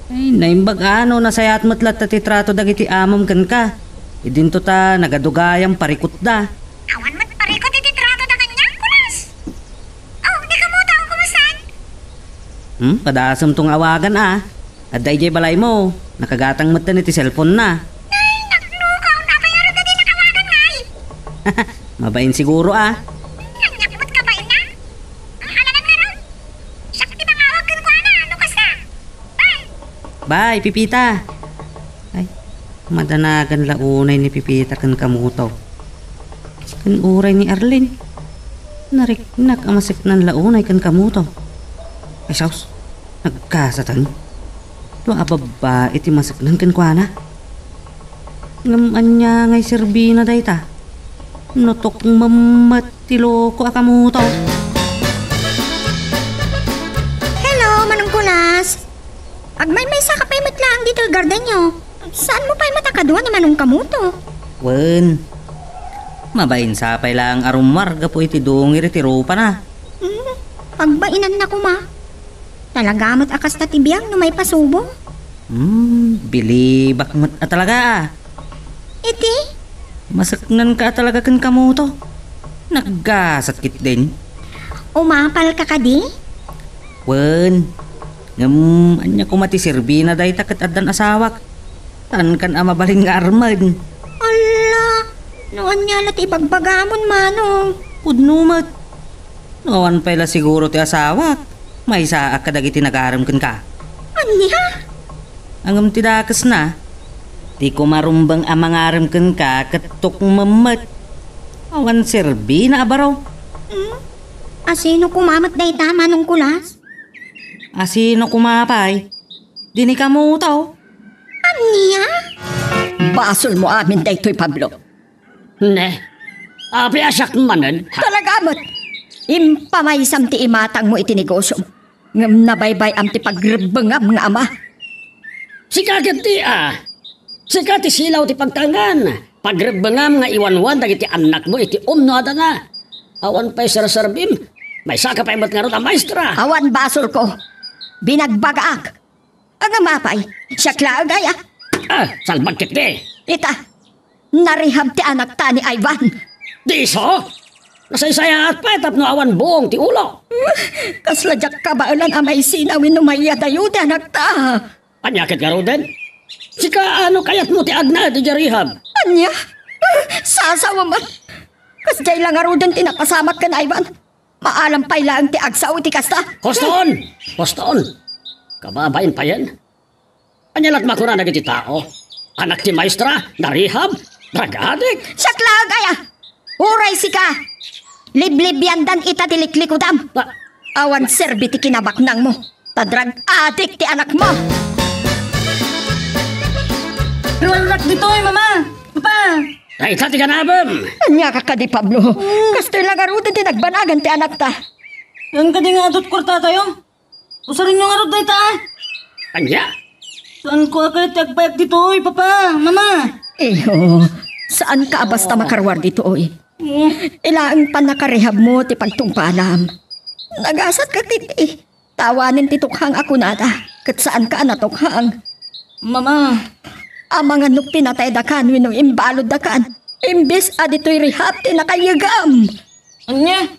Ay, naimbag a no nasayaat met latta ti trato dagiti amom kenka. Idinto ta nagadugayam parikutda. Awan met parikut iti trato da kaniak, Kulas. Oh, ni Kamuto, kumustan? Hmm, padasemto nga awagan a. Adda idiay balaymo. Nakagatang metten iti cellphone na. Ay, naklukaw, napay arog a di nakawagan ngay. Mabain siguro a. Ania met kabain na? Ang alangan ngarud. Siak ti mangawag kenkuana, no kasta. Bye. Bye, Pipita. Ay, madanagan la unay ni Pipita ken Kamuto. Ken uray ni Arlene, nariknak a maseknan la unay ken Kamuto. Ay, sus, nagkasatan. Dua a babbai ti maseknan kenkuana. Ngem ania ngay serbina dayta? No tukmem met ti loko a Kamuto. Hello, Manong Kulas. Agmaymaysa ka pay met laeng ditoy gardenyo. Saanmo pay met a kadua ni Manong Kamuto? Wen. Mabain sa pay laeng a rummuar gapu iti dungir iti rupana. Hmm, pagbainanna koma. Talaga met a kasta ti biag no maipasubo. Hmm, bilibak met a talaga a. Iti? Maseknanka a talaga ken Kamuto. Naggasat ketdin. Umapalka kadi? Wen. Ngem, ania koma ti serbina dayta ket addan asawak? Saankan a mabalin nga armen. Alla, no ania la ti ibagbagamon, Manong? Pudno met. No awan pay la siguro ti asawak, maisaak kadagiti nagarem kenka. Ania? Ngem ti dakesna, ti kumarumbeng a mangarem kenka ket tukmem met. Awan serbina a baro. Hmm? Asino koma met dayta, Manong Kulas? Asino koma pay? Di ni Kamuto. Ania? Basolmo amin daytoy, Pablo. Ne, apay a siak manen? Talaga met, impamaysam ti imatangmo iti negosiom. Ngem nabaybay-am ti pagrebbengam nga ama. Sika ketdi a. Sika ti silaw ti pagtalngan. Pagrebbengam nga iwanwan dagiti annakmo iti umno a dana. Awan pay serserbim. Maysaka pay met ngarud a maestra. Awan basolko. Binagbagaak. Ngem apay, siak laeng aya. Ah, salbag ketdi. Ita, narehab ti anakta ni Ivan. Di isu? Nasaysayaat pay tapno awan buong ti ulo. Kasla diak kabaelan a maisina wenno maiyadayo ti anakta. Ania ket ngaruden? Sika, no kayatmo ti agnaed idiay rehab? Ania? Sasawa man. Kasdiay la ngaruden ti napasamak ken Ivan. Maalam pay laeng ti agsao iti kasta. Hustoon! Hustoon! Kababain payen. Ania la't makuna dagiti tao? Anak ti maestra, narehab, drug addict. Siak laeng aya! Uray sika! Liblibiandan ita ti liklikudam. Ah. Awan serbi ti kinabaknangmo. Ta drug addict ti anakmo. Ruanrak ditoy, Mama! Papa! Dayta ti ganabem! Ania ka kadi, Pablo? Kastoy la ngaruden ti nagbanagan ti anakta. Yan kadi nga adut kwartatayo? Usarenyo ngarud dayta, a. Ania? Saanko a kayat ti agpayag ditoy, Papa, Mama. Iyo, saanka a basta makaruar ditoy. Mm. Ilaeng pannakarehabmo ti pagtungpalam. Nagasatka ketdi. Ta awanen ti tukhang a kunada, ket saanka a natukhang. Mama. Amangan no pinataydakan wenno imbaluddakan, imbes a ditoy rehab ti nakayyegam. Ania?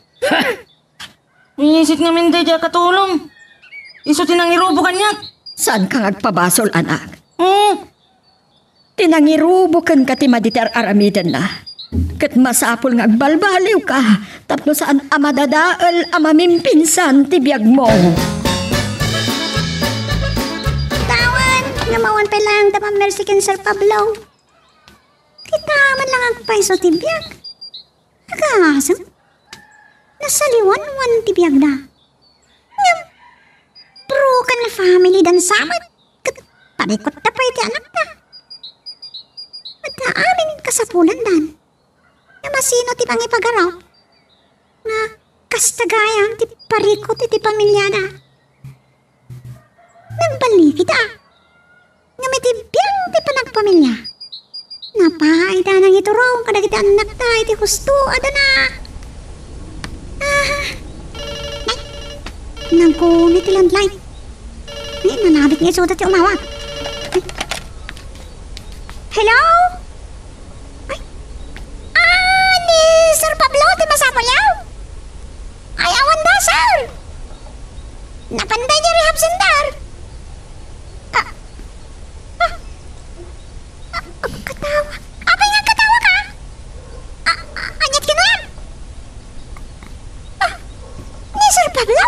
Isit ngamin daydiay a katulong. Isu ti nangirubo kaniak. Saanka nga agpabasol, anak? Hmm. Ti nangirubo kenka ti madi ti ar-aramidenna. Ket masapul nga agbalbaliwka tapno saan a madadael a mamimpinsan ti biagmo. Tawen, nga mawan pay laeng da mammersi ken Sir Pablo. Kita man lang agpayso ti biag. Agasem, nasaliwan wen ti biagda. Ngem, broken family dan sa met, ket parikutda pay ti anakda. Adda amin kasapulandan. Ngem asino ti pangipagarup nga kasta gayam ti parikut iti pamiliada? Nagballikida. Ngem iti biang ti panagpamilia, napaayda a nangiturong kadagiti annakda iti husto a dana. Ah. Ay, nagkuni ti landline. Ay, nanabit nga isuda ti umawag. Ay. Hello? Ay. Ah, ni Sir Pablo ti masapulyo? Ay, awan da, sir. Napanda idiay rehab center. Ah. Ah. Ah, agkatawa. Apay nga agkatawaka? Ah, ah, aniat kinunam? Ah, ni Sir Pablo?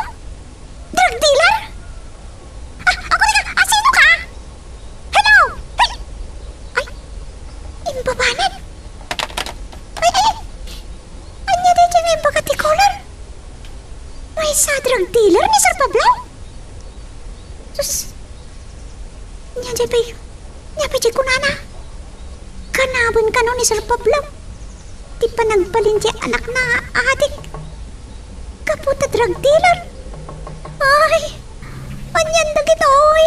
Drug dealer? Ah, ako ni ka, ah, sino ka? Hello? Hey! Ay, imbabanen. Ay, ay, ay. Ania daydiay nga imbaga ti caller? Maysa a drug dealer ni Sir Pablo? Sus. Ania daydiay pay, ania pay diay kunana? Kanaben kano ni Sir Pablo ti panagbalin ti anakna nga adik gapu ta drug dealer? Ay, anian dagitoy?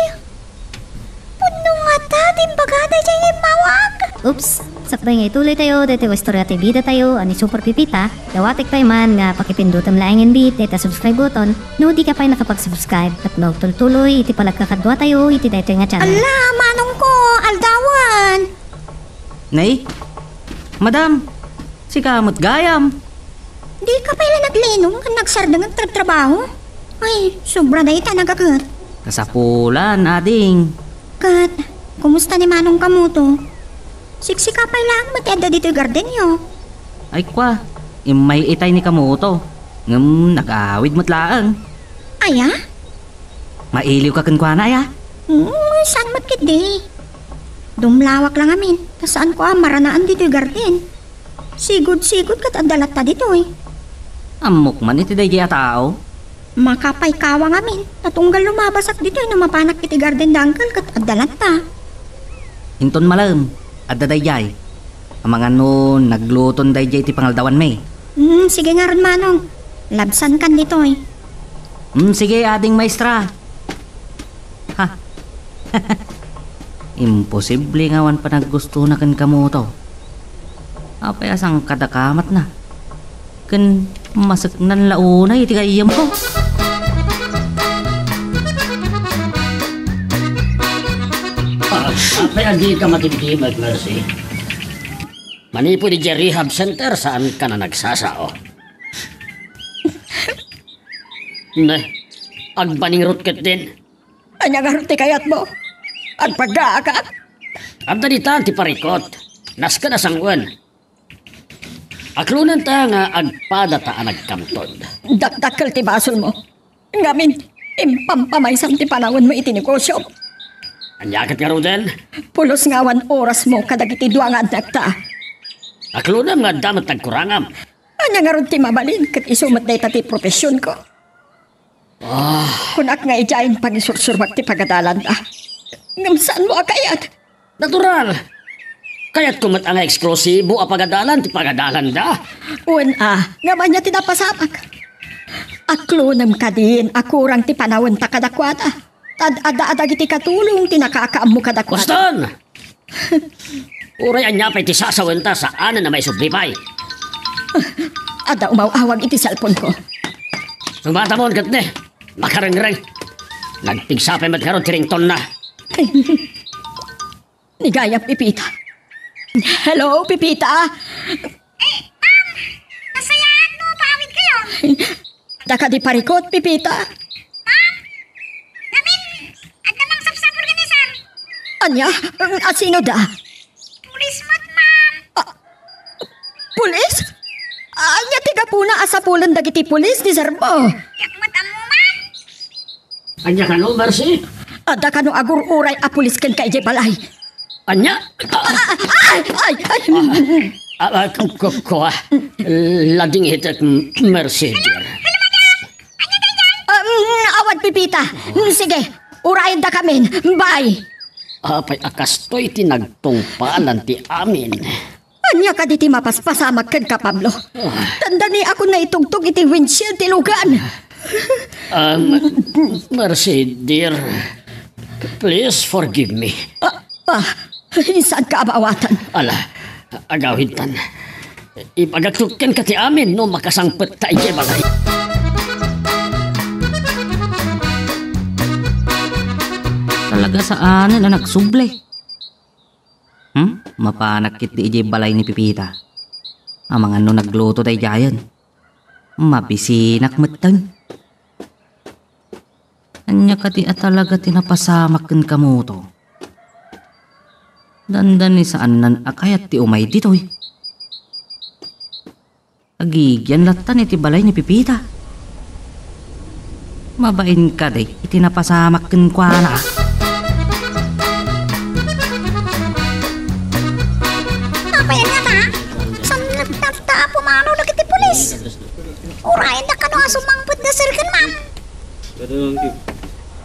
Pudno ngata ti imbagada idiay immawag. Oops! Sakbay nga ituloytayo daytoy nga istorya ti bidatayo a ni Super Pipita, dawatek pay man nga pakipindutem laengen bi dayta subscribe button no dika pay nakapag-subscribe tapno agtultuloy iti panagkakaduatayo iti daytoy nga channel. Ala, manongko, aldawan! Nay? Madam, sika met gayam. Dika pay la naglinong ken nagsardeng agtrabtrabaho? Ay, sobra dayta nagaket. Kasapulan, ading. Ket, kumusta ni Manong Kamoto? Siksika pay laeng met ti adda ditoy gardenyo. Ay, kua, immay itay ni Kamoto. Ngem nag-awid met laeng. Aya? Mailiwka kenkuana, aya? Hmm, saan met ketdi? Dumlawak la ngamin, ta saanko a maranaan ditoy garden. Sigud-sigud ket adda latta ditoy. Ammok man iti daydiay a tao. Makapaykawa ngamin, ta tunggal lumabasak ditoy no mapanak iti garden da uncle ket adda latta. Inton malem, adda daydiay. Amangan no nagluton daydiay ti pangaldawanmi. Hmm, sige ngarud, Manong. Labsankan ditoy. Hmm, sige, ading maestra. Ha? Imposible nga awan panaggustona ken Kamoto. Apay a sangkadakamatna? Ken maseknan la unay iti gayyemko. Ah, apay a dika makimkimad, Mercy? Manipud idiay rehab center, saanka a nagsasao. Ne, agbaningrot ketdin. Ania ngarud ti kayatmo? Agpaggaakak? Adda ditan ti parikot. Nasken a sanguen. Aklonenta nga agpadata a nagkamtod. Dakdakkel ti basolmo. Ngamin, impampamaysan ti panawenmo iti negosio. Ania ket ngaruden? Pulos nga awan orasmo kadagiti dua nga annakta. Aklonem nga adda met nagkurangam. Ania ngarud ti mabalin ket isu met dayta ti profesionko? Ah. Kunak nga idiayen pangisursuruak ti pagadalanda. Ngem saanmo a kayat? Natural. Kayatko met a nga eksklusibo a pagadalan ti pagadalanda. Wen a, ngem ania ti napasamak? Aklonem kadin a kurang ti panawenta kadakuada. Tad-adda a dagiti katulong ti nakakaammo kadakuada. Boston! Uray ania pay ti sasawenta, saanen a maisubli pay. Adda umaw-awag iti cellphone-ko. Sumatamon ket ne, makarengreng. Nagpigsa pay met ngarud ti ringtone-na. Ni gayam, Pipita. Hello, Pipita? Eh, ma'am, nasayaat no paawidkayo. Daka di parikot, Pipita. Ma'am, ngamin, adda mangsapsapul ken ni sir. Ania? Asino da? Pulis met, ma'am. Ah, pulis? Ania ti gapuna a sapulen dagiti pulis ni sir mo? Diak met ammo, ma'am. Ania kano, Mercy? Adda kano agur-uray a pulis kenka idiay balay? Ania? Ah, ay, ay, ay. Ah, ah, ku-, ku-, kua. Ladingitek, Mercy, dear. Ah, mm, awan, Pipita. Mm, sige, urayen dakamin. Bye. Apay a kastoy ti nagtungpalan ti amin? Ania kadi ti mapaspasamak kenka, Pablo? Ah. Dandaniakon naitugtog iti windshield ti lugan. Um, Mercy, dear. Please forgive me. Ah, ah, insan ka abawaten. Ala, agawidtan. Ibagak kenka ti amin no makasangpet ta idiay balay. Talaga saanen a nagsubli. Hmm? Mapanak ketdi idiay balay ni Pipita. Amangan no nagluto daydiayen. Mabisinak metten. Ania kadi a talaga ti napasamak ken kamoto? Dandani saannan a kayat ti umay ditoy. Agigian lattan iti balay ni Pipita. Mabain kadi iti napasamak kenkuana. Apay ngata? Saan ngata a pumanaw dagiti pulis? Urayenda kano a sumangpet da sir ken ma'am.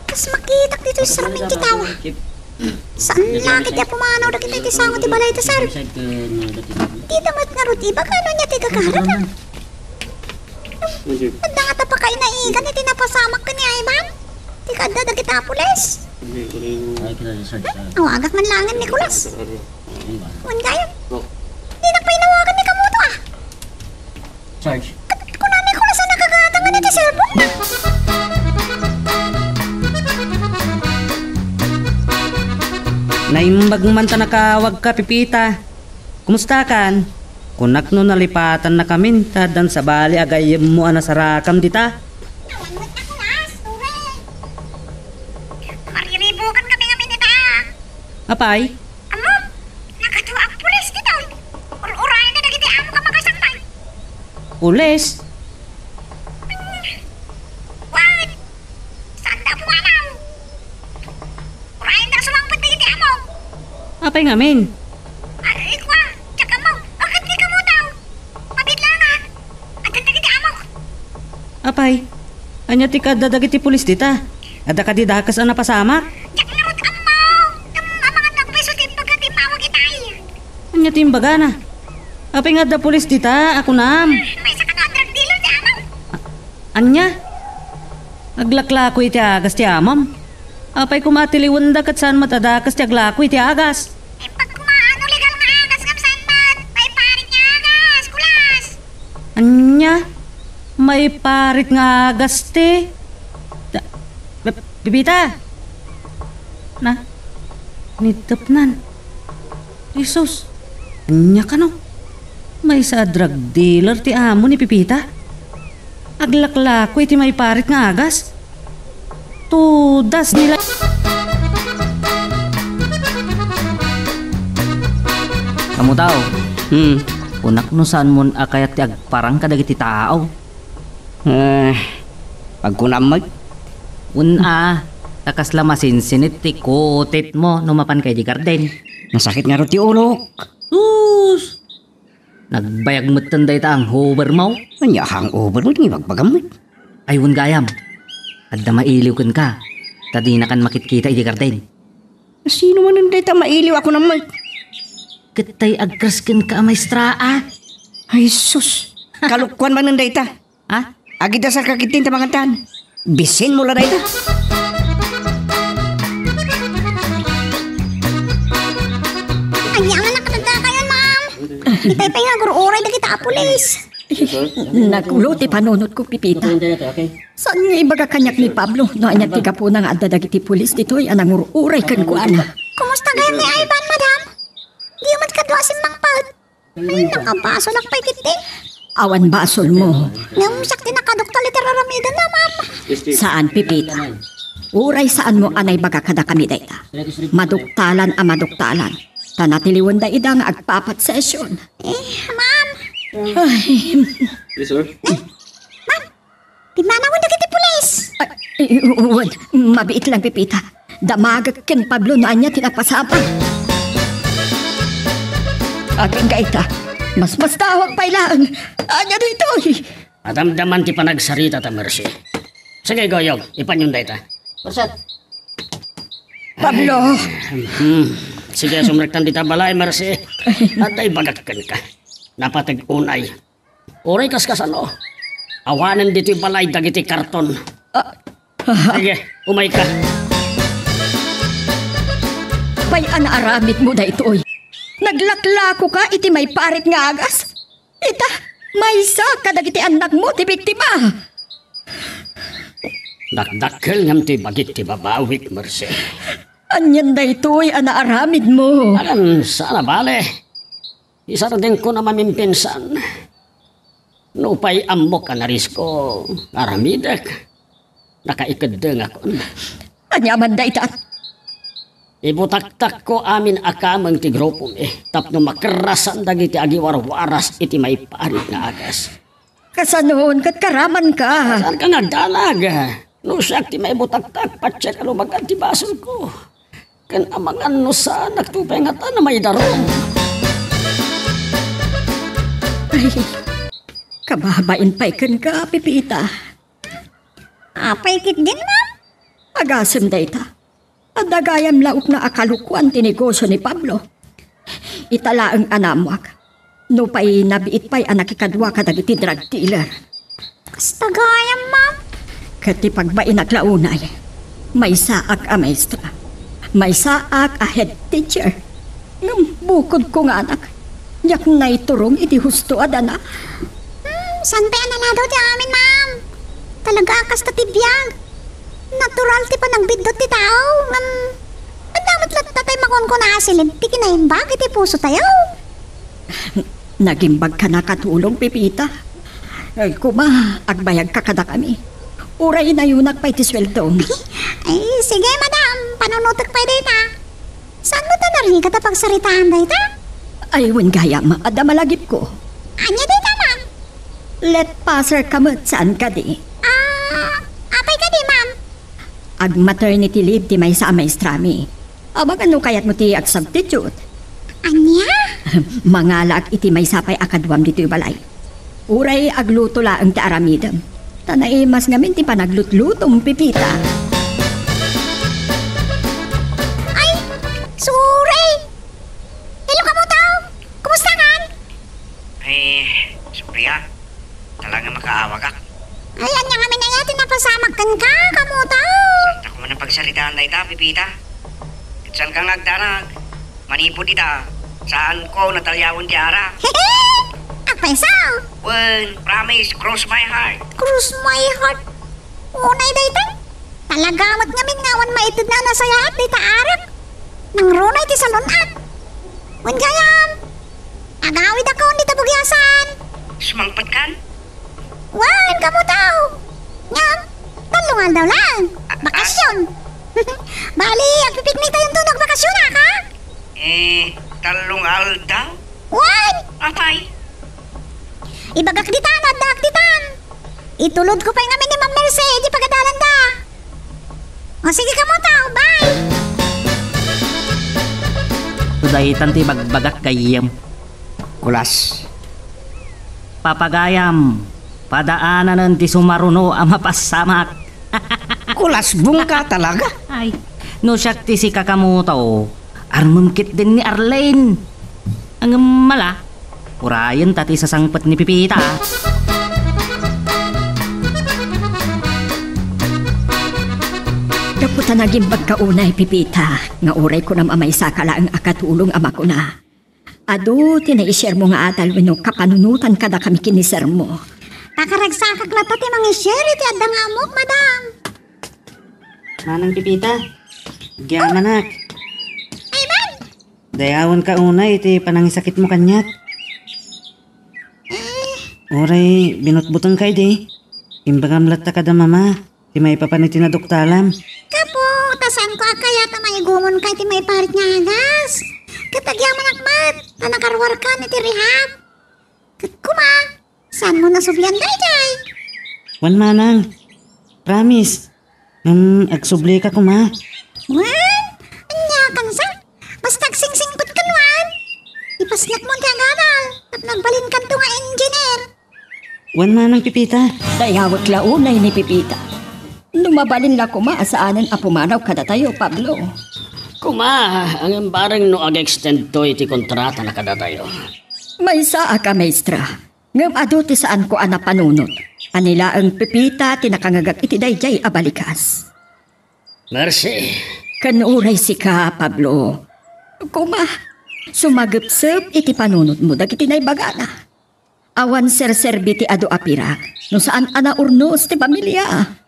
Kas makitak ditoy sarming ti tawa. Saan la ketdi a pumanaw dagitoy ti sango ti balay da, sir? Dida met ngarud ibaga no ania ti gagaranna. Adda ngata pakainaigan iti napasamak ken ni Ivan? Ti kaadda dagiti a pulis? Awagak man laeng ni Nicolas. Wen gayam. Dinak pay inawagan ni kamoto, a. Charge. Kuna ni Nicolas a nagagatangan iti cellphone-na. Naimbag man ta nakaawagka, Pipita. Kumustakan? Kunak no nalipatannakamin ta addan sabali a gayyemmo a nasarakam dita. Awan met, Nicolas, sorry. Mariribukan kami ngamin ita. Apay? Ammom, nagadu a pulis ditoy. Ur-urayenda dagiti amok a makasangpet. Pulis? Wen, saanda a pumanaw. Urayenda a sumangpet dagiti amok. Apay ngamin? Ay, kua, diak ammo. Bakit di kamo tao? Mabit laeng, a. Addan dagiti amok. Apay, ania ti kaadda dagiti pulis dita? Adda kadi dakes a napasamak? Diak ngarud ammo. Ngem amangan pay isu ti imbaga ti immawag itay. Ania ti imbagana? Apay nga adda pulis dita a kunam? Maysa kano a drug dealer ti amok. A-, ania? Aglaklako iti agas ti amam? Apay koma a tiliwenda ket saan met a dakes ti aglako iti agas? Imbag koma no legal nga agas ngem saan met maiparit nga agas, kulas. Ania? Maiparit nga agas ti? Da-, Pe-, Pepita? Na? Nitepnan. Jesus, ania kano? Maysa a drug dealer ti amo ni Pepita? Aglaklako iti maiparit nga agas. Tudas ni la- Kamu tao? Hmm. Kunak no saanmon a kayat ti agparang kadagiti tao. Eh, agkunam met. Wen a, ta kasla masinsinit ti kutitmo no mapanka idi garden. Nasakit ngarud ti ulok. Sus! Nagbayag metten dayta hangover mo? Ania hangover met nga ibagbagam met? Ay, wen gayam. Adda mailiw kenka, ta dinakan makitkita idi garden. Sino manen dayta mailiw a kunam met? Ket tay agkres kenka a maestra a. Ay, sus! Kalokuan manen dayta. Ha? Agidasarka ketdin ta mangantan. Bisinmo la dayta. Ania nga nakadagdagayan, ma'am? Itay pay nga agur-uray dagita a pulis. Nakulo ti panunotko, Pipita. Saan nga ibaga kaniak ni Pablo no ania ti gapuna nga adda dagiti pulis ditoy a nangur-uray kenkuana? Kumusta gayam ni Ivan, madam? Diyo met kadua simmangpet? Ay, nakabasolak pay ketdi. Awan basolmo. Ngem siak ti nakaduktal iti raramidenna, ma'am. Saan, Pipita. Uray saanmo a naibaga kadakami dayta. Maduktalan a maduktalan. Ta natiliwenda ida nga agpapat session. Eh, ma'am. Ay. Yes, sir. Ma'am, pimmanawen dagiti pulis. Ay, wen, mabiit lang, Pipita. Damagek ken Pablo no ania ti napasapa. Agingga ita, masmasdawak pay laeng. Ania daytoy? Adamdaman ti panagsarita ta, Mercy. Sige, Goyog, ipanyon dayta. Mercy. Pablo. Hmm. Sige, sumrektan dita balay, Mercy. Adda ibagak kenka. Napateg unay. Uray kaskasano. Awanen ditoy balay dagiti karton. Ah, ah. Sige, umayka. Pay a naaramidmo daytoy. Naglaklako ka iti maiparit nga agas. Ita, maysa kadagiti annakmo ti biktima. Dakdakkel ngem ti bagik ti babawik, Mercy. Anian daytoy a naaramidmo? Agan, saan a bale. Isardengko a mamimpinsan. Nupay ammok a narisko nga aramidek, nakaikeddengakon. Ania man dayta? Ibutaktakko amin a kameng ti grupomi tapno makerrasan dagiti agiwarwaras iti maiparit nga agas. Kasanon ket karamanka? Saanka nga agdanag. No siak ti maibutaktak, patien a lumagad ti basolko. Ken amangan no saanakto pay ngata a maidarum. Ay, kababain pay kenka, Pipita. Apay ketdin, ma'am? Agasem dayta. Adda gayam laokna a kalokuan ti negosio ni Pablo. Ita laeng a naammoak. Nupay nabiit pay a nakikadua kadagiti drug dealer. Kasta gayam, ma'am. Ket ti pagbainak la unay, maysaak a maestra. Maysaak a head teacher. Ngem bukodko nga anak, diak naiturong iti husto a dana. Hmm, saan pay a naladaw ti amin, ma'am? Talaga a kasta ti biag. Natural ti panagbiddut ti tao, ngem adda met latta tay makunkuna a siled ti kinaimbag iti pusotayo. Nagimbagkan a katulong, Pipita. Ay, koma, agbayagka kadakami. Uray inayonak pay ti sueldom. Ay, sige, madam. Panunotek pay dayta. Saanmo ta narigat a pagsaritaan dayta? Ay, wen gayam, adda malagipko. Ania dayta, ma'am? Let passer ka met, saan kadi? Ah, apay kadi, ma'am? Ag-maternity leave ti maysa a maestrami. Amangan no kayatmo ti agsubstitute. Ania? Mangalaak iti maysa pay a kaduam ditoy balay. Uray agluto laeng ti aramidem. Ta naimas ngamin ti panaglutlutom, Pipita. Ay, sorry! Hello, Kamuto! Kumusta kan? Ay, Sofia, talaga makaawagak. Ay, ania ngamin aya ti napasamak kenka, Kamuto? Saantak man a pagsaritaan dayta, Pipita. Ket saanka nga agdanag. Manipud ita, saanko natalyawen ti arak. Agpayso! Wen, promise, cross my heart. Cross my heart? Unay dayta? Talaga met ngamin nga awan maitedna a nasayaat dayta arak. Nangruna iti salun-at. Wen gayam, agawidakon dita bugiasan. Sumangpetkan? Wen, Kamo tao. Ngem, tallo nga aldaw lang. Bakasyon. Bali, agpipiknik tayo no agbakasyon, ha? Eh, tallo nga aldaw? Wen! Apay? Ibagak ditan, addaak ditan. Itulodko pay ngamin ni Ma'am Mercy, di pagadalanda. O sige kamo tao, bye! Daytan ti bagbagak gayyem. Kulas. Papagayam, padaananen ti sumaruno a mapassamak. Kulas bungka talaga. Ay, no siak ti sika kamo tao, armem ketdin ni Arlene. Ngem mala, urayen ta ti sasangpet ni Pipita. Gapu ta nagimbagka unay, Pipita, nga uray kunam a maysaka laeng a katulong a makuna, adu ti naishermo nga adal wenno kapanunotan kadakami ken ni sermo. Nakaragsakak latta ti mangisher iti adda nga ammok, madam. Manang Pipita, agyamanak. Ay, man! Dayawenka unay iti panangisakitmo kaniak. Eh. Uray binutbutengka idi, imbagam latta kada mama ti maipapan iti naduktalam. Gapu ta saanko a kayat a maigumonka iti maiparit nga agas. Ket agyamanak met ta nakaruarkan iti rehab. Ket koma, saanmo nasublian daydiay? Wen manang. Promise. Ngem agsublika koma. Wen? Ania kansa? Basta agsingsingpet kenkuan. Ipasnek mon ti agadal tapno agbalinkanto nga engineer. Wen manang Pipita. Dayawek la unay ni Pipita. No mabalin la koma a saanen a pumanaw kadatayo, Pablo. Koma, ngem bareng no ag-extendto iti kontratana kadatayo. Maysaak a maestra. Ngem adu ti saanko a napanunot a ni laeng Pepita ti nakangngegak iti daydiay a balikas. Mercy. Ken uray sika, Pablo. Koma, sumagepsep iti panunotmo dagiti naibagana. Awan serserbi ti adu a pirak no saan a naurnos ti pamilia.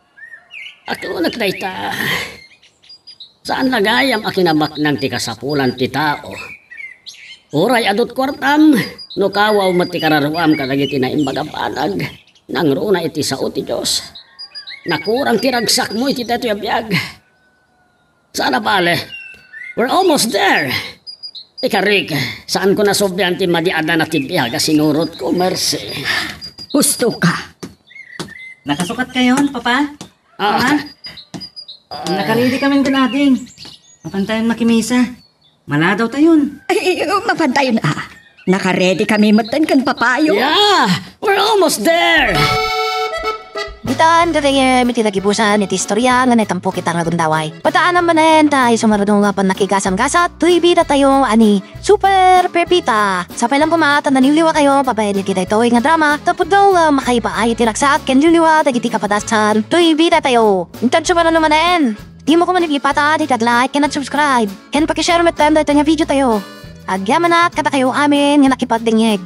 Aklonat dayta. Saan la gayam a kinabaknang ti kasapulan ti tao. Uray adut kuartam, no kawaw met ti kararuam kadagiti naimbag a banag, nangruna iti sao ti Dios. Nakurang ti ragsakmo iti daytoy a biag. Saan a bale, we're almost there. Ikarik, saanko nasublian ti madi a dana ti biag a sinurotko, Mercy. Husto ka. Nakasukat kayon, Papa? Ah. Mama? Nakaredy kamin ken ading. Mapantayon makimisa. Maladaw tayon. Ay, mapantayon a. Nakaredy kami metten ken Papayo. Yeah! We're almost there! Ditan, gagayyem, iti nagibusan iti istorya nga naitampok ita nga gundaway. Padaanam manen ta isu nga runo nga pannakigasam-gasat, toy bidatayo a ni Super Pepita. Sapay lang koma ta naliwliwatayo babaen iti daytoy nga drama, tapno nga makaipaay iti ragsak ken liwliwa dagiti kapadasan toy bidatayo. Intan sumaruno manen, dimo koma lipata ti ag-like ken ag-subscribe, ken paki-share metten daytoy nga videotayo. Agyamanak kadakayo amin nga nakipagdengngeg.